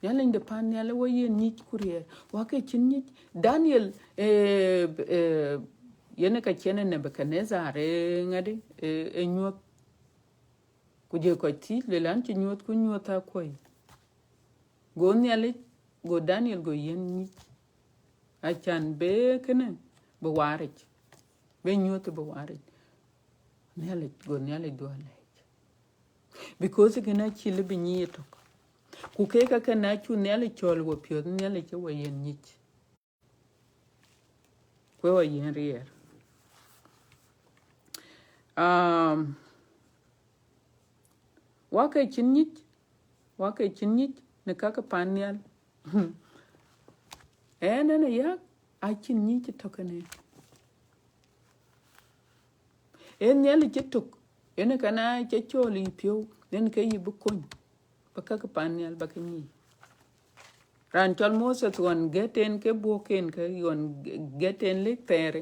Nhialic de pan nhial ë wɔ yiën nyic ku riɛɛr. Wɔ ke cïn nyic. Daniel, eh, eh, yen ka cïn ë Nebukadnezar, eh, ŋadi, eh, eh, nyuɔ̈th. Ku jɔ kɔc thiëc, luel an, cï nyuɔ̈th, ku nyuɔ̈th akuɔ̈i. Go Nhialic, go Daniel go yiën nyic. Acan bï kënë, bï waaric. Bï nyuɔ̈th bï waaric. Nhialic, go Nhialic dhuɔ̈k alɛɛc. Because kënë acï lëu bï nyic ëtök. Ku kek ka kënë acu Nhialic cɔɔl wɔ piɔ̈ɔ̈th, Nhialic ë wɔ yiën nyic. Ku ë ɣa yiën riɛɛr. Um, wak ke cïn nyic, wak ke cïn nyic në ka ke pan nhial. Ɣɛn, ɣɛn ë yak, acïn nyic tɔ̈ kënë. Ee Nhialic cï tök, yen ë kënë cï cɔl yï piɔ̈u, yen ke yï bï kony, ba ka ke pan nhial ba ke nyic. Raan cɔl Moses ɣɔn gɛ̈t en ke buɔ̈k en, ke ɣɔn gɛ̈t en lek thɛɛr,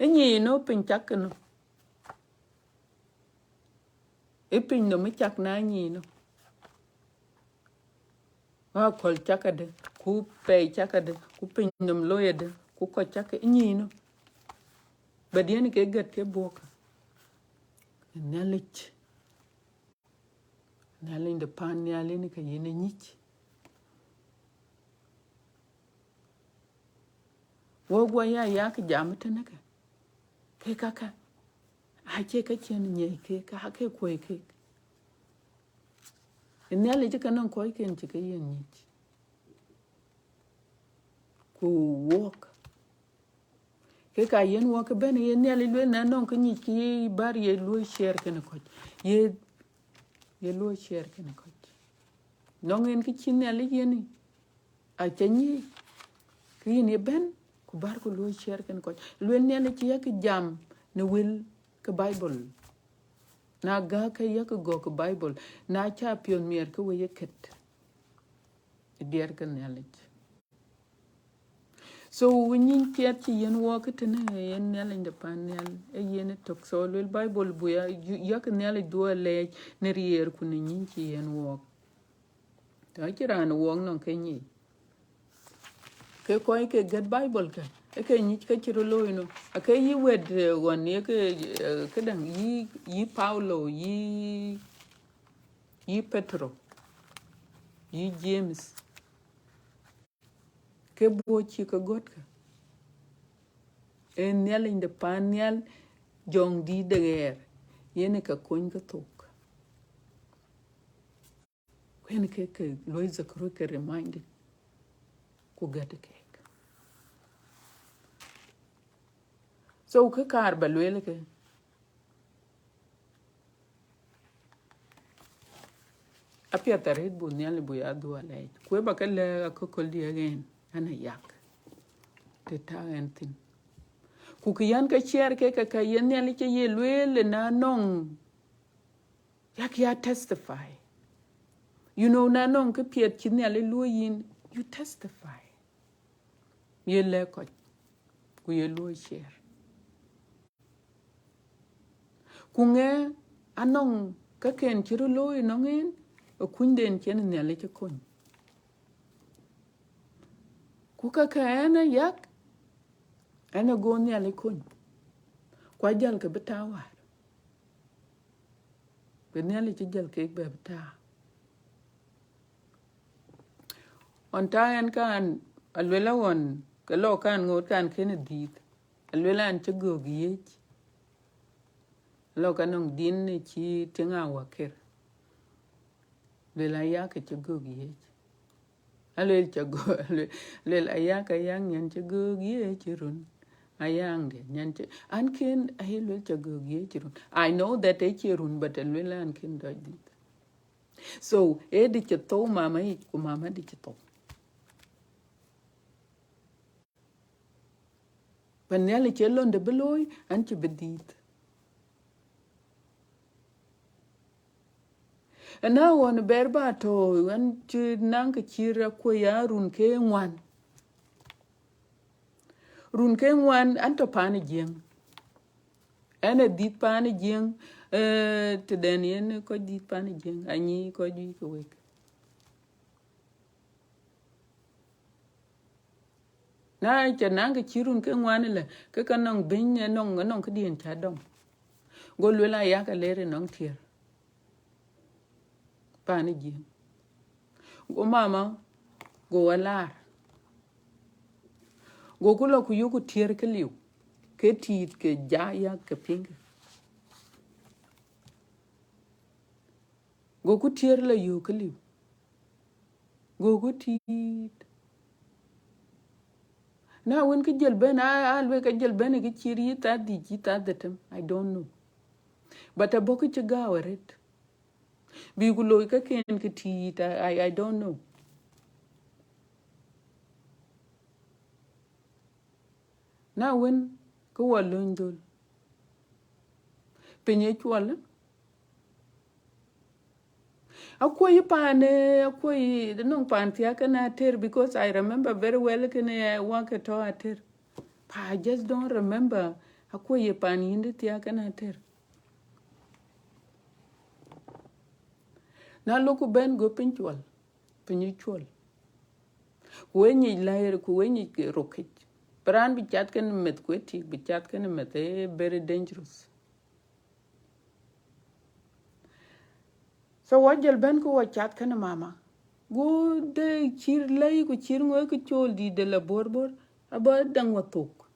ë nyic ënɔ piny cak kënë. Ë piny nɔm ë cak na nyic ënɔ. Akɔ̈l cak adï, ku pɛɛi cak adï, ku piny nɔm looi adï, ku kɔc cak ë nyic ënɔ. But yen ke gɛ̈t ke buɔ̈k. Nhialic, Nhialic de pan nhial yen ke yen ë nyic. Wok wä ya yak jam tënë ke, ke kaka, acie ka cïn nyic ke, ka ke kuɔi ke. Nhialic ke nɔŋ kɔcken cï ke yen nyic. Ku wok, ke ka yen wok ke bɛ̈n, yen Nhialic lueel na nɔŋ ke nyic ke ye bär ye luɔi share kënë kɔc. Ye, ye luɔi share kënë kɔc. Nɔŋ en ke cï Nhialic yen, aca nyic, ke yïn ye bɛ̈n, ku bär ku luɔi share kënë kɔc. Lueel Nhialic cï yak jam në wël ke Bible. Na gäk ke yak gɔ̈k ke Bible. Na ca piɔ̈n miɛr ke we ye kët. Ë diɛɛr ke Nhialic. So, nyin piɛth cï yen wok tënë yen Nhialic de pan nhial, ë yen ë tök. So, lueel Bible buk ya, yu-, yak Nhialic dhuɔ̈k alɛɛc në riɛɛr ku në nyin cï yen wok. Tɔ̈ cï raan wok nɔŋ ke nyic. Ke kɔc ke gɛ̈t Bible ke, ë ke nyic ke cï röt looi nɔ. Ake yï wɛ̈t, eh, ɣɔn ye ke, eh, këdäŋ, yï, yï Paulo, yï, yï Petro, yï James. Ke buɔ̈k cï ke gɔ̈t ke. Ee Nhialic de pan nhial, jɔŋdït de ɣɛɛr, yen ë ke kony ke thok. Ku yen ke, ke luɔi Zakaria ke reminded, ku gɛ̈t keek. So, kë kaar ba lueel ke, apiɛth arëët buk Nhialic buk ya dhuɔ̈k alɛɛc. Ku ë ba ke lɛ̈k akököl diɛ̈ ɣɛn, an, ayak, të tɔ̈ ɣɛn thïn. Ku kë yɛn ke share ke, ke ka yen Nhialic cï ye lueel, na nɔŋ, yak ya testify. You know, na nɔŋ kë piɛth cï Nhialic luɔ̈i yïn, you testify. Ye lɛ̈k kɔc, ku ye luɔ̈i share. Ku ŋɛk anɔŋ käkken cï röt looi nɔŋ en, ë kunyden cïn Nhialic ë kony. Ku ka ke ɣɛn ayak, ɣɛn ago Nhialic kony. Ku ajäl ke bï tääu wäär. Bï Nhialic cï jäl kek bɛ bï tääu. Ɣɔn tääu ɣɛn kan, aluel aɣɔn, ke lɔ kan ŋoot kan kënë dhiëth. Aluel an cï göök yiëc. Lɔ ka nɔŋ din ë cï tiŋ awäkër. Luel ayak cï göök yiëc. Aluel ca göök, aluel, aluel ayak, ayak nyan cï göök yiëc run. Ayaŋde, nyan cï, an kën, aye luel ca göök yiëc run. I know that ë cie run, but aluel an kën dɔc dhiëth. So, ë dï cï thou mama yic, ku mama dï cï thou. Pan Nhialic cï londe bï looi, an cï bï dhiëth. Ëna ɣɔn bɛr ba tɔ̈, an cï naŋ kë cï rɛk kuɔ̈c ya run ke ŋuan. Run ke ŋuan, an tɔ̈ pan ë Jiëŋ. Ɣɛn ë dhiëth pan ë Jiëŋ, eh, tëden yen kɔc dhiëth pan ë Jiëŋ, anyi kɔc juëc ke wek. Na ca naŋ kë cï run ke ŋuan ëlë, ke ka nɔŋ biny, anɔŋ, anɔŋ këdiɛ̈n ca dɔm. Go luel ayak aler ë nɔŋ tiɛr. Pan ë Jiëŋ. Go mama, go wa laar. Go ku lɔ ku yök ku tiɛr ke liu. Ke tiit ke ja yak ke piŋ ke. Go ku tiɛr lɔ yök ke liu. Go ku tiit. Na wën kë jël bɛ̈n, a, a luel ke jël bɛ̈n kë cït yï thaa dhïc, yï thaa dhetem, I don't know. But abɔ̈ kë cï gääu arët. Bï ku looi käkken kë tïït, I, I, I don't know. Na wën kë wɔ lööny dhöl, piny ë cuɔl. Akuɔ̈i paan, eh, akuɔ̈i nɔŋ paan thiäk kën atër, because I remember very well kënë, eh, wak ë tɔ̈ atër. But I just don't remember akuɔ̈i paan yïndë thiäk kën atër. Na lok ku bɛ̈n go piny cuɔl, piny cuɔl. Ku we nyic läi, ku we nyic ke rökic. Bï raan bï cath kënë meth, ku ë tik bï cath kënë meth, eh, very dangerous. So wɔ jël bɛ̈n ku wɔ cath kënë mama. Go de cït läi ku cït ŋö kë col dït de la borbor, abɔ̈ däŋ wɔ thok.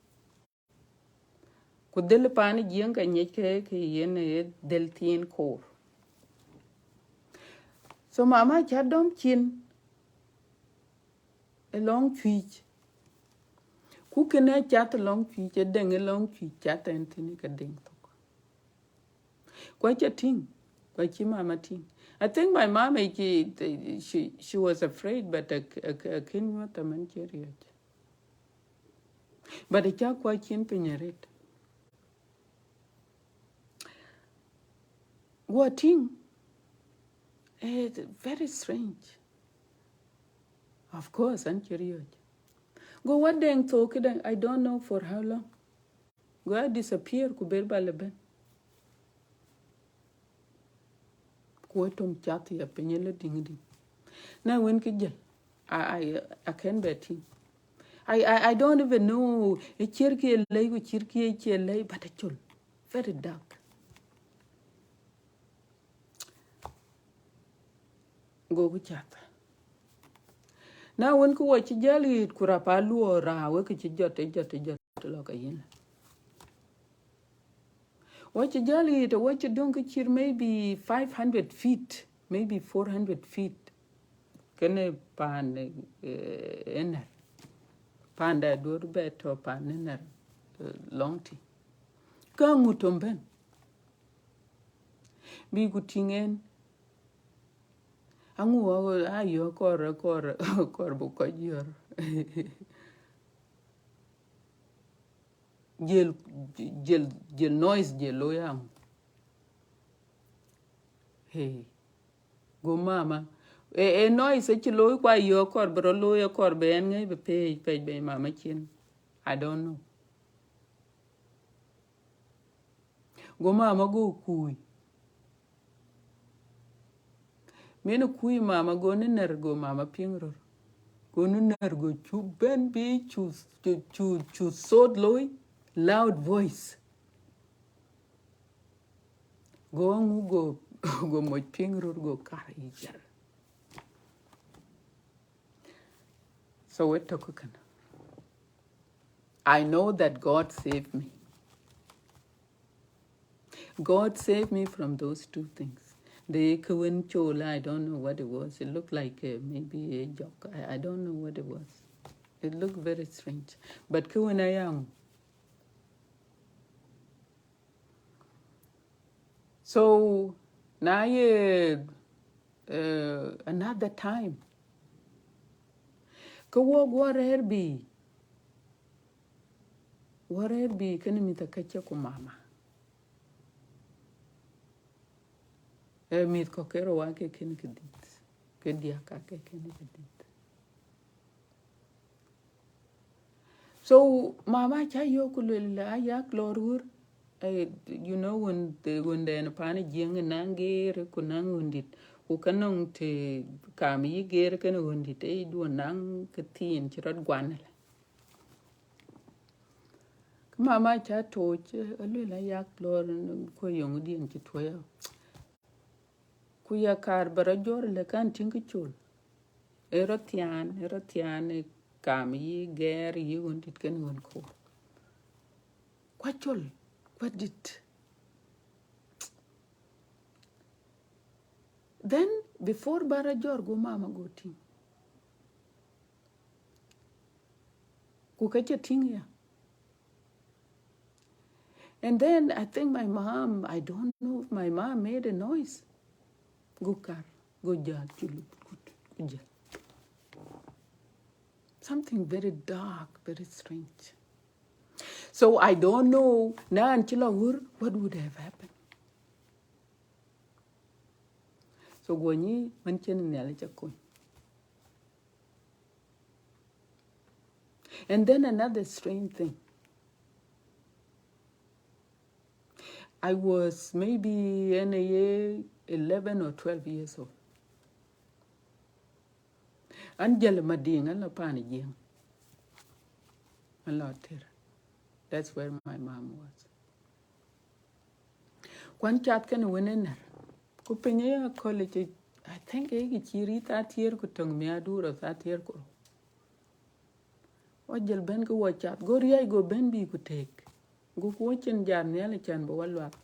Ku dhël paan Jiëŋ ka nyiɛc ke, ke yen ë dhël thiin koor. So mama ca dɔm cin ë lɔŋ cuic. Ku kënë cath ë lɔŋ cuic, ë dëŋ ë lɔŋ cuic cath ɛn thïn ke dëŋ thok. Ku aca tïŋ, ku acï mama tïŋ. I think my mom, eh, she, she, she was afraid, but a, a, a kën nyuɔ̈th amën cï riɔ̈c. But aca kuɔc cin piny arët. Guɔ tïŋ, eh, very strange. Of course, an cï riɔ̈c. Go wä dëŋ thok këdäŋ, I don't know for how long. Go a disappear ku ber ba lɔ bɛ̈n. Ku wä tom cath ya piny ë lɔ dïŋ dïŋ. Na wën kë jël, I, I, I can't bear tïŋ. I, I, I don't even know ë ciɛ̈r kë ye lɛi ku ciɛ̈r kë ye ciɛ̈ lɛi, but acol. Very dark. Go ku cath. Na wën kë wɔ cï jäl ɣet ku rap aluɔɔr raawë kë cï jɔt, ë jɔt, ë jɔt lɔ ke yïn. Wɔ cï jäl ɣet, wɔ cï döŋ kë cït maybe five hundred feet, maybe four hundred feet. Kënë paan, eh, ë nɛ̈r. Paan da duɔ̈r bɛ tɔ̈ paan ë nɛ̈r, eh, lɔŋ tï. Ka ŋu tom bɛ̈n. Bï ku tïŋ en. Aŋu a, a yɔ̈ɔ̈k kɔɔr, kɔɔr, kɔɔr bï kɔc yɔ̈ɔ̈r. Jël, jël, jël noise jël looi aŋu. Hey. Go mama. E, e noise acï looi kua yɔ̈ɔ̈k kɔɔr bï rɔ looi akɔɔr bï ɛn ŋɛ̈i bï pɛɛc, pɛɛc bɛ̈ny mama cin. I don't know. Go mama go kuc. Min kuc mama go ni nɛ̈r go mama piŋ röt. Go ni nɛ̈r go cu bɛ̈n bï cu, cu, cu, cu thot looi, loud voice. Go aŋu go, go moc piŋ röt go kar yic jɛr. So we tök kënë. I know that God saved me. God saved me from those two things. The kë wën col, I don't know what it was. It looked like, uh, maybe a joke. I, I don't know what it was. It looked very strange. But kë wën a yaŋ. So, na ye, uh, another time. Kë wɔ guɔ rɛ̈ɛ̈r bï, wɔ rɛ̈ɛ̈r bï kënë mïth akëcë ku mama. Eh, mïth kɔ̈k ke rɔt wä ke kënë kë dhïth, ke diäk ake kënë kë dhïth. So mama ca yök ku luel, a yak lɔɔr wur. Eh, you know, when the, when the pan Jiëŋ naŋ geer ku naŋ ɣöndït, ku ka nɔŋ të kam yï geer kënë ɣöndït, ë duɔ naŋ kë thiin cï rɔt guan ëlä. Kë mama ca tooc, eh, aluel a yak lɔɔr ku yöŋ diɛn cï tuɔɔc. Ku ya kaar ba rɔ jɔr lë kan tïŋ kë col. Ë rɔ thiaan, ë rɔ thiaan, ë kam yï gɛɛr yï ɣöndït kën ɣön koor. Kua col, kua dït. Then before ba rɔ jɔr go mama go tïŋ. Ku ka ca tïŋ ya. And then I think my mom, I don't know if my mom made a noise. Go kar, go jal, culu, go jal. Something very dark, very strange. So I don't know, na an cï la ɣöt, what would have happened? So go nyi, man cïn Nhialic ca kony. And then another strange thing. I was maybe in a year eleven or twelve years old. An jal Madiŋ, an la pan Jiëŋ. An la Tir. That's where my mom was. Kuan cath kënë wën ë nɛ̈r. Ku piny ë ya college, I think ë kë cï rït athiëër ku töŋ miäkduur athiëër ku rou. Wa jël bɛ̈n ke wa cath, go riäi go bɛ̈n bï ku tëëk. Go ku wa cïn jat Nhialic can bï wa luak.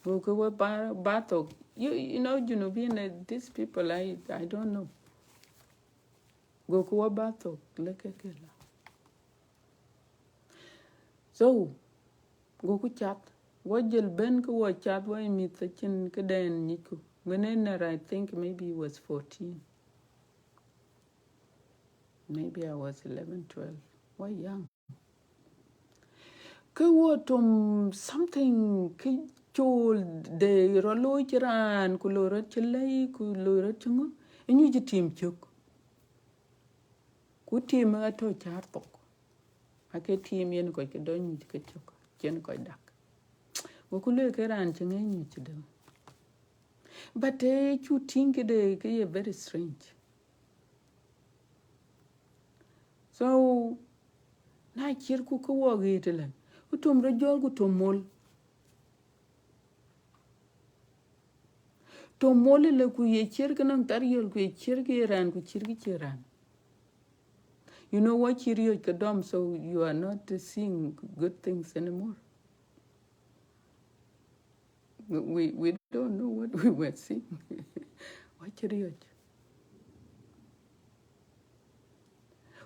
Go ke wa ba, ba thok. You, you know, Junubin, eh, these people, I, I don't know. Go ke wa ba thok, leke ke la. So, go ku cath. Wa jël bɛ̈n ke wa cath wa mïth acïn këdɛn nyicku. Wën ë nɛ̈r, I think maybe he was fourteen. Maybe I was eleven, twelve. Wa young. Ke wo tom something ke col de rɔ looi cï raan, ku looi rɔt cï lɛi, ku looi rɔt cï ŋö, ë nyuc tim cök. Ku tim ë atɔ̈ cäär thok. Ake tim yen kɔc ke dɔc nyuc ke cök, cïn kɔc dak. Go ku lueel ke raan cï ŋɛ̈ny nyuc cï dëŋ. But, eh, cu tïŋ këde ke ye very strange. So, na ciɛ̈t ku ke wɔ ɣet ëlä, ku tom rɔt jɔl ku tom mol. Tom mol ëlä ku ye ciɛ̈t ke nɔŋ thar yöl ku ye ciɛ̈t ke ye raan ku ciɛ̈t ke cie raan. You know what cï riɔ̈c ke dɔm, so you are not seeing good things anymore. We, we don't know what we were seeing. Wa cï riɔ̈c.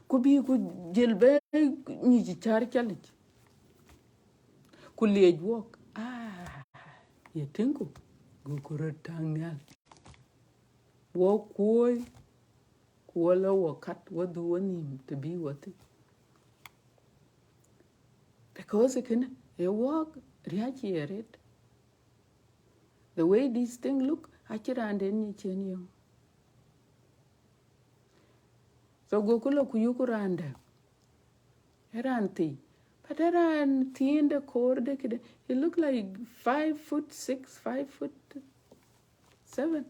Ku bï ku jël bɛ nyuc cäär calic. Ku liec wok. Ah, ye tïŋku. Go ku röt täŋ nhial. Wo kuɔɔi. Ku wo lɔ wo kat, wo dhuk wo nhïïm të bï wo thïn. Because kënë, ë wok riäc ye ret. The way this thing look, acï raan den nyic cien yöŋ. So go ku lɔ ku yuk raan dɛ̈. Ë raan thii. But ë raan thiin de koor de këde. He look like five foot six, five foot seven.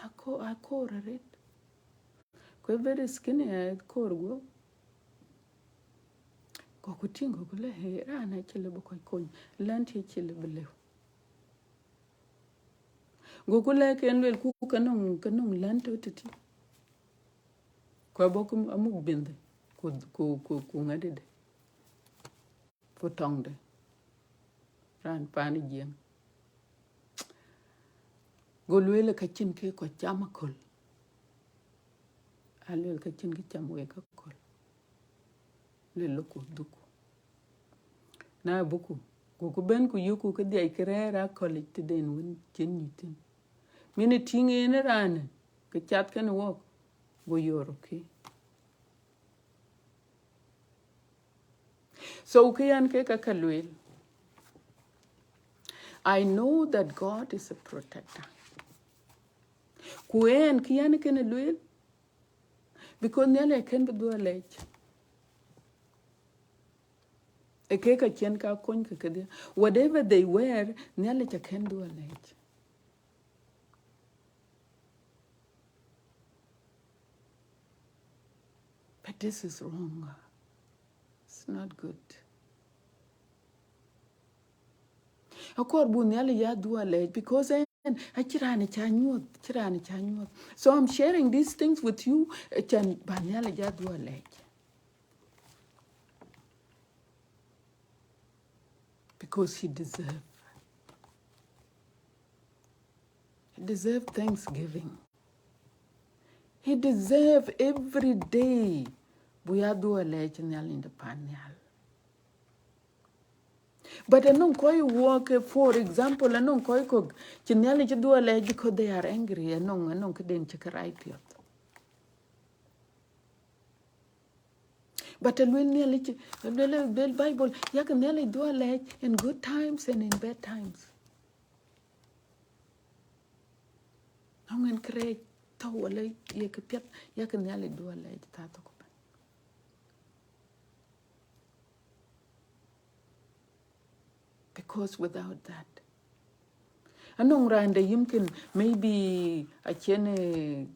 Ako-, akoor arët. Ku ë very skinny, akoor guɔ̈p. Go ku tïŋ, go ku lë, "Hey, raan acï lëu bï kɔc kony. Lɛ̈n tï acï lëu bï lëu." Go ku lɛ̈k en lueel, ku ke nɔŋ, ke nɔŋ lɛ̈n tɔ̈ tëtï. Ku abɔ̈ ku amuk bindhë, ku, ku, ku, ku ŋadïde. Ku tɔŋde. Raan pan Jiëŋ. Go lueel ka cïn ke kɔc cam aköl. A lueel ka cïn kë cam wek aköl. Lueel ku dhukku. Na buku, ku ku bɛ̈n ku yökku ke dhiac ke rɛ̈ɛ̈r aköl yic tëden wën cïn nyuc thïn. Min ë tïŋ en ë raanë, ke cath kënë wok, go you're okay. So kë yɛn ke ka ka lueel. I know that God is a protector. Ku en kë yɛn kënë lueel, because Nhialic akën bï dhuɔ̈k alɛɛc. Ë ke ka cïn ka kony ke kedhie. Whatever they were, Nhialic akën dhuɔ̈k alɛɛc. But this is wrong. It's not good. Akɔɔr buk Nhialic ya dhuɔ̈k alɛɛc, because en acï raan ca nyuɔ̈th, cï raan ca nyuɔ̈th. So I'm sharing these things with you, eh, can ba Nhialic ya dhuɔ̈k alɛɛc. Because he deserve. He deserve thanksgiving. He deserve every day Buk ya dhuɔ̈k lɛɛc Nhialic de pan nhial. But anɔŋ kɔc wɔ ke, for example, anɔŋ kɔc kɔ̈k cï Nhialic dhuɔ̈k lɛɛc because they are angry. Anɔŋ, anɔŋ këden cï ke rac piɔ̈th. But aluel Nhialic, aluel, aluel Bible, yak Nhialic dhuɔ̈k lɛɛc in good times and in bad times. Anɔŋ en kërɛɛc thou wala ye kë piɛth, yak Nhialic dhuɔ̈k lɛɛc thaa thok ëbɛ̈n. Because without that, anɔŋ raan de yimkin, maybe acïn, eh,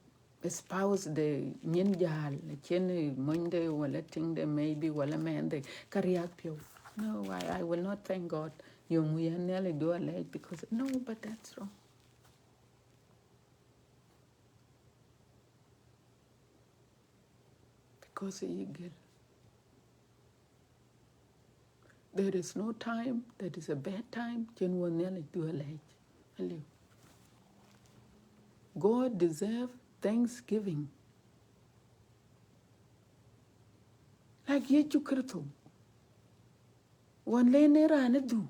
spouse de nyin jäl, acïn, eh, monyde wala tiŋde, maybe, wala mɛnhde, ka riääk piɔ̈u. No, I, I will not thank God. Yöŋ ya Nhialic dhuɔ̈k lɛɛc because, no, but that's wrong. Because ye gël. There is no time that is a bad time cïn wɔ Nhialic dhuɔ̈k lɛɛc. Aliu. God deserve thanksgiving. Like Yecu Kritho. Ɣɔn lënë raan ë dhuk.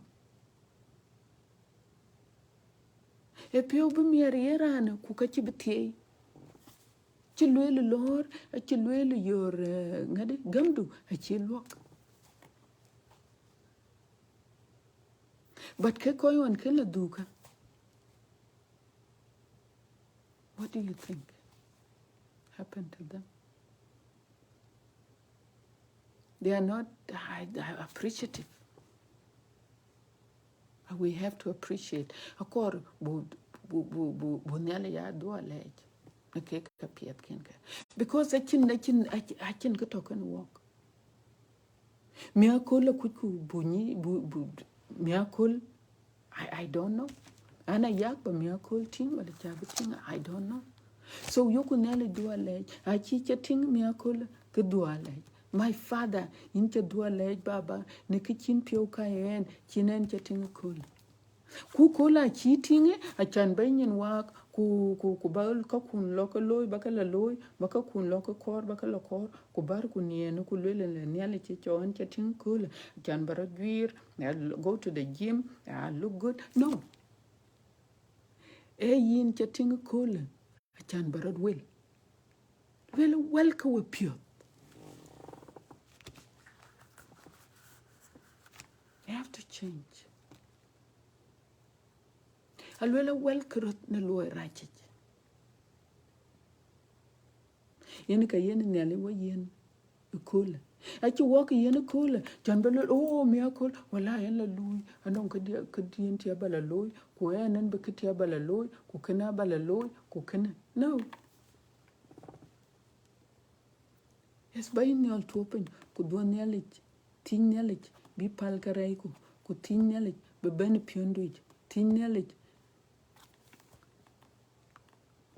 Ee piɔ̈u bï miɛt ye raan, ku ka cï bï thiëi. Cï lueel lɔ̈ɔ̈r, acï lueel yöör, eh, ŋadï, gämdu, acï luɔ̈k. But ke kɔc ɣɔn kën la dhuukä, what do you think happened to them? They are not, uh, uh, appreciative. And we have to appreciate. Akɔɔr buk, buk, buk, buk, buk Nhialic ya dhuɔ̈k lɛɛc. Në kë ka piɛth kën kë. Because acïn, acïn, acïn, acïn kë tɔ̈ kën wɔk. Miäk köl akucku buk nyi, buk, buk, miäk köl, I, I don't know. An ayak ba miäk köl tïŋ, wala ca bï tïŋ, I don't know. So yökku Nhialic dhuɔ̈k lɛɛc, acï ca tïŋ miäk köl ke dhuɔ̈k lɛɛc. My Father, yïn ca dhuɔ̈k lɛɛc, Baba, në kë cïn piɔ̈u ka ɣɛn, cïn ɣɛn ca tïŋ köl. Ku köl acï tïŋ, acan ba nyin waak, ku, ku, ku ba käkkun lɔ ke looi, ba ke la looi, ba käkkun lɔ ke kɔɔr, ba ke la kɔɔr, ku bärku niɛɛn, ku lueel lɛ Nhialic cï cɔɔl ca tïŋ köl, acan ba rɔt juiir, I go to the gym, I look good. No. Ee yïn ca tïŋ köl, acan ba rɔt wel. Lueel wel ke we piɔ̈th. You have to change. Alueel wel ke röt në luɔi racic. Yen ka yen Nhialic wɔ yen ëköölë. Acï wɔk yen ëköölë, can bï lueel, oh, miäk köl, wala yen la luui, anɔŋ këdiɛ̈, këdiɛ̈n tiɛ̈ ba la looi, ku ɣɛn, ɣɛn bï këtiɛ̈ ba la looi, ku kënë ba la looi, ku kënë. No. Yes, ba yïn nhial tuɔɔp piny, ku dhuɔ̈k Nhialic, thiëc Nhialic bï päl kärɛcku, ku thiëc Nhialic bï bɛ̈n piɔ̈ndu yic, thiëc Nhialic,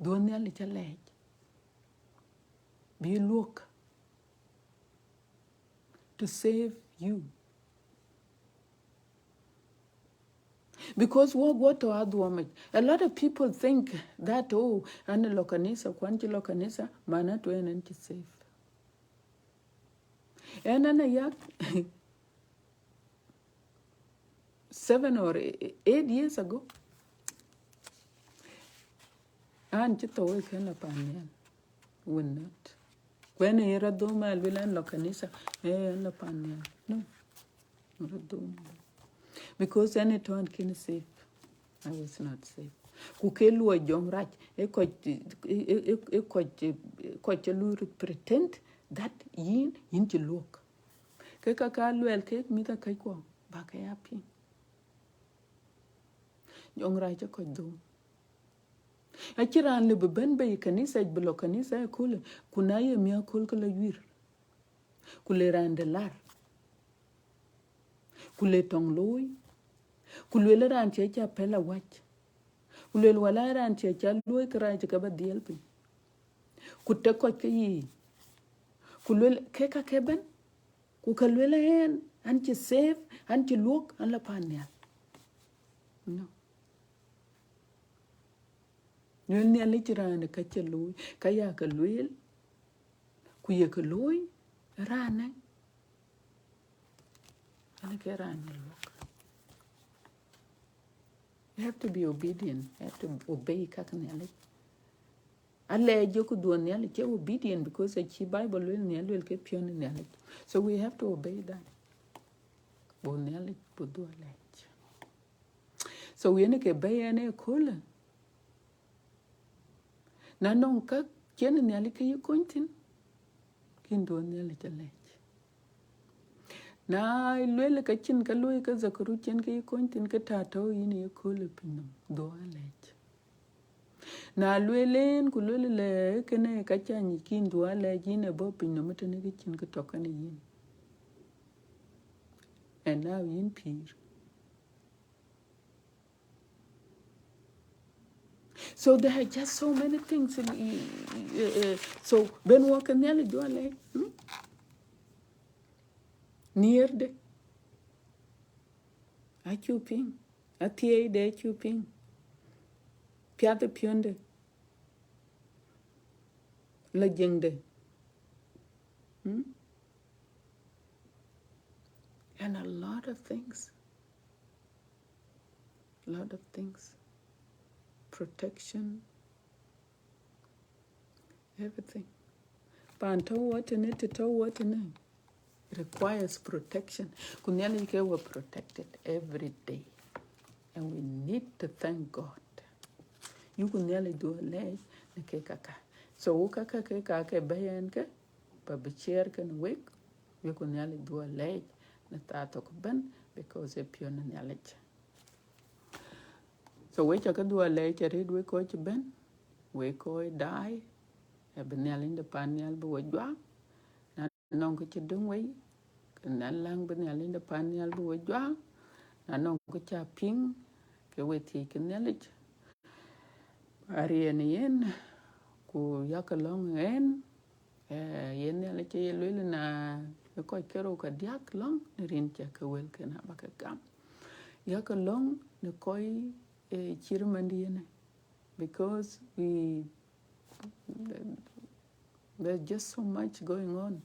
dhuɔ̈k Nhialic alɛɛc, bï luɔ̈k to save you. Because wɔk, wɔk tɔ̈ adhuɔ̈m yic. A lot of people think that, oh, an lɔ kanitha, ku an cï lɔ kanitha, manatu ɣɛn, ɣɛn cï save. Ɣɛn, ɣɛn ayak seven or eight years ago, an cï thou ë kën la pan nhial. Will not. Ku ɣɛn ë rɔt dhöm alueel an lɔ kanitha, eh, an lɔ pan nhial. No. Rɔt dhöm. Because ɣɛn ë tɔ̈ ɣɛn kën save. I was not save. Ku ke luɔi jɔŋ rac, ë kɔc, ë, ë, ë, ë kɔc, ë kɔc cï luui röt pretend that yïn, yïn cï luɔ̈k. Ke ka ka luɛɛl kek mïth akäckuɔ, ba ke ya piŋ. Jɔŋ rac ë kɔc dhöm. Acïn raan lëu bï bɛ̈n bei kanitha, bï lɔ kanitha ëköölë, ku na ye miäk köl ke la yuiir. Ku le raan de lar. Ku le tɔŋ looi. Ku lueel raan cï ca pɛ̈l awäc. Ku lueel wala raan cï ca luɔ̈i kërac ke ba dhiɛl piny. Ku tek kɔc ke yiic. Ku lueel ke ka ke bɛ̈n. Ku ka lueel ɣɛn, an cï save, an cï luɔ̈k, an la pan nhial. No. Lueel Nhialic raan ka cï looi, ka ya ke lueel, ku ye ke looi, Raan ë, ënë ke raan ë luɔk. You have to be obedient. You have to obey ka ke Nhialic. Alɛɛc jɔku dhuɔn Nhialic, ke obedient, because acï Bible luel Nhialic luel ke piɔ̈n Nhialic. So we have to obey that. Buk Nhialic, buk dhuɔn alɛɛc. So yen ke bɛ̈i yen ë köölë. Na nɔŋ ka cïn Nhialic ke yï kony thïn, ke yïn dhuɔn Nhialic alɛɛc. Na luel ka cïn ka luɔi ke Zakaru cïn ke yï kony thïn, ke tɛ̈ tɔ̈u yïn ye köölë pinynhom, dhuɔn alɛɛc. Na luel en ku luel lɛ kënë ka ca nyic, ke yïn dhuɔn alɛɛc, yïn ë bɔ̈ pinynhom tënë ke cïn kë tɔ̈ kenë yïn. And now yïn pïïr. So there are just so many things. In, uh, uh, so bɛ̈n wɔ ke Nhialic dhuɔn alɛɛc. Hmm? Nhiërde acuk piŋ, athiëëide acuk piŋ, piathëpiɔ̈nde, la jiëŋde. Hmm? And a lot of things. A lot of things. Protection. Everything. Pan tɔ̈ wɔ tënë, të tɔ̈ wɔ tënë, requires protection. Ku Nhialic ke wɔ protected every day. And we need to thank God. Yuku Nhialic dhuɔn alɛɛc në ke kaka. So wɔ kaka ke ka ke bɛ̈i yen ke, ba bï share kenë wek, yuku Nhialic dhuɔn alɛɛc në thaa thok ëbɛ̈n, because ë piɔ̈n Nhialic. So we ca ke dhuɔn alɛɛc arëët wek kɔc ëbɛ̈n, wek kɔc daai, ë bï Nhialic de pan nhial bï we juak. Na nɔŋ kë cï döŋ wei, ke Nhialic läŋ bï Nhialic de pan nhial bï we juak. Na nɔŋ kë ca piŋ, ke we thiëëc ke Nhialic, ariɛɛn yen, ku yakë lɔ̈ŋ yen. Eh, yen Nhialic aye lueel na ë kɔc ke rou ka diäk lɔ̈ŋ në rin cä ke wëlken aba ke gam. Yakë lɔ̈ŋ në kɔc, eh, cït mandiɛn ë, because we, there's just so much going on.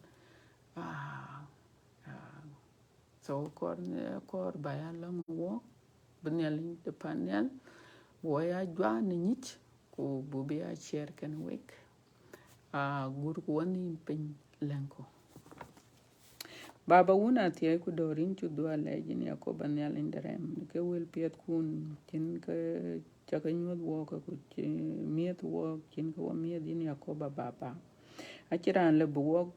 Ah, ah. So kɔɔr, kɔɔr ba ya lɔ̈ŋ wɔ, bï Nhialic de pan nhial, bï wɔ ya juak në nyic, ku buk bï ya share kenë wek. Ah, gurku wɔ nhïïm piny lɛ̈ŋku. Baba, wun athiɛɛi ku dɔ̈ɔ̈r, yïn cuk dhuɔn alɛɛc, yïn Yakoba Nhialic de rɛm, në ke wël piɛthkun, cïn ke ca ke nyuɔ̈th wɔɔk, ku cï miëth wɔɔk, cïn ke wɔ miëth, yïn Yakoba Baba. Acïn raan lëu bï wɔɔk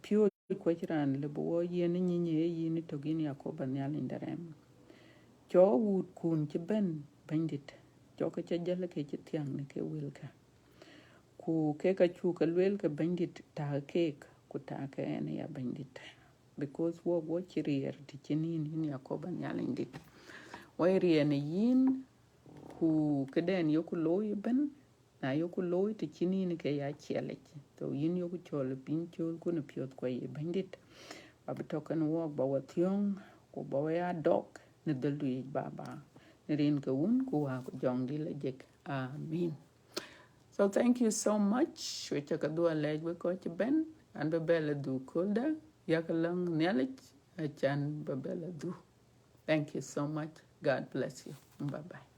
piööc, ku acïn raan lëu bï wɔ yiën ë nyiny ë yïn ëtök, yïn Yakoba Nhialic de rɛm. Cɔk wuutkun cï bɛ̈n, Bɛ̈nydït, cɔk ke ca jäl ke cï thiäŋ në ke wëlkä. Ku kek acuk ke lueel ke Bɛ̈nydït, tak keek, ku tak ke ɣɛn aya Bɛ̈nydït. Because wɔɔk wɔ cï riɛɛr të cïn yïn, yïn Yakoba Nhialicdït. Wɔ ye riɛɛr në yïn, ku këden yeku looi ëbɛ̈n, na yeku looi të cïn yïn ke ya ciɛlic. So yïn yeku cɔl piny cööl ku në piɔ̈ɔ̈th kuɔ ye Bɛ̈nydït. Ba bï tɔ̈ kenë wɔɔk, ba wɔ thiɔ̈ŋ, ku ba wɔ ya dɔk në dhëldu yic Baba. Në rin ke Wun ku Wät ku Jɔŋdït Lajik. Amen. So thank you so much. We ca ke dhuɔn alɛɛc wek kɔc cï bɛ̈n, an bï bɛ la dhuk kööldä, yakë lɔ̈ŋ Nhialic, acan bï bɛ la dhuk. Thank you so much. God bless you. Bye bye.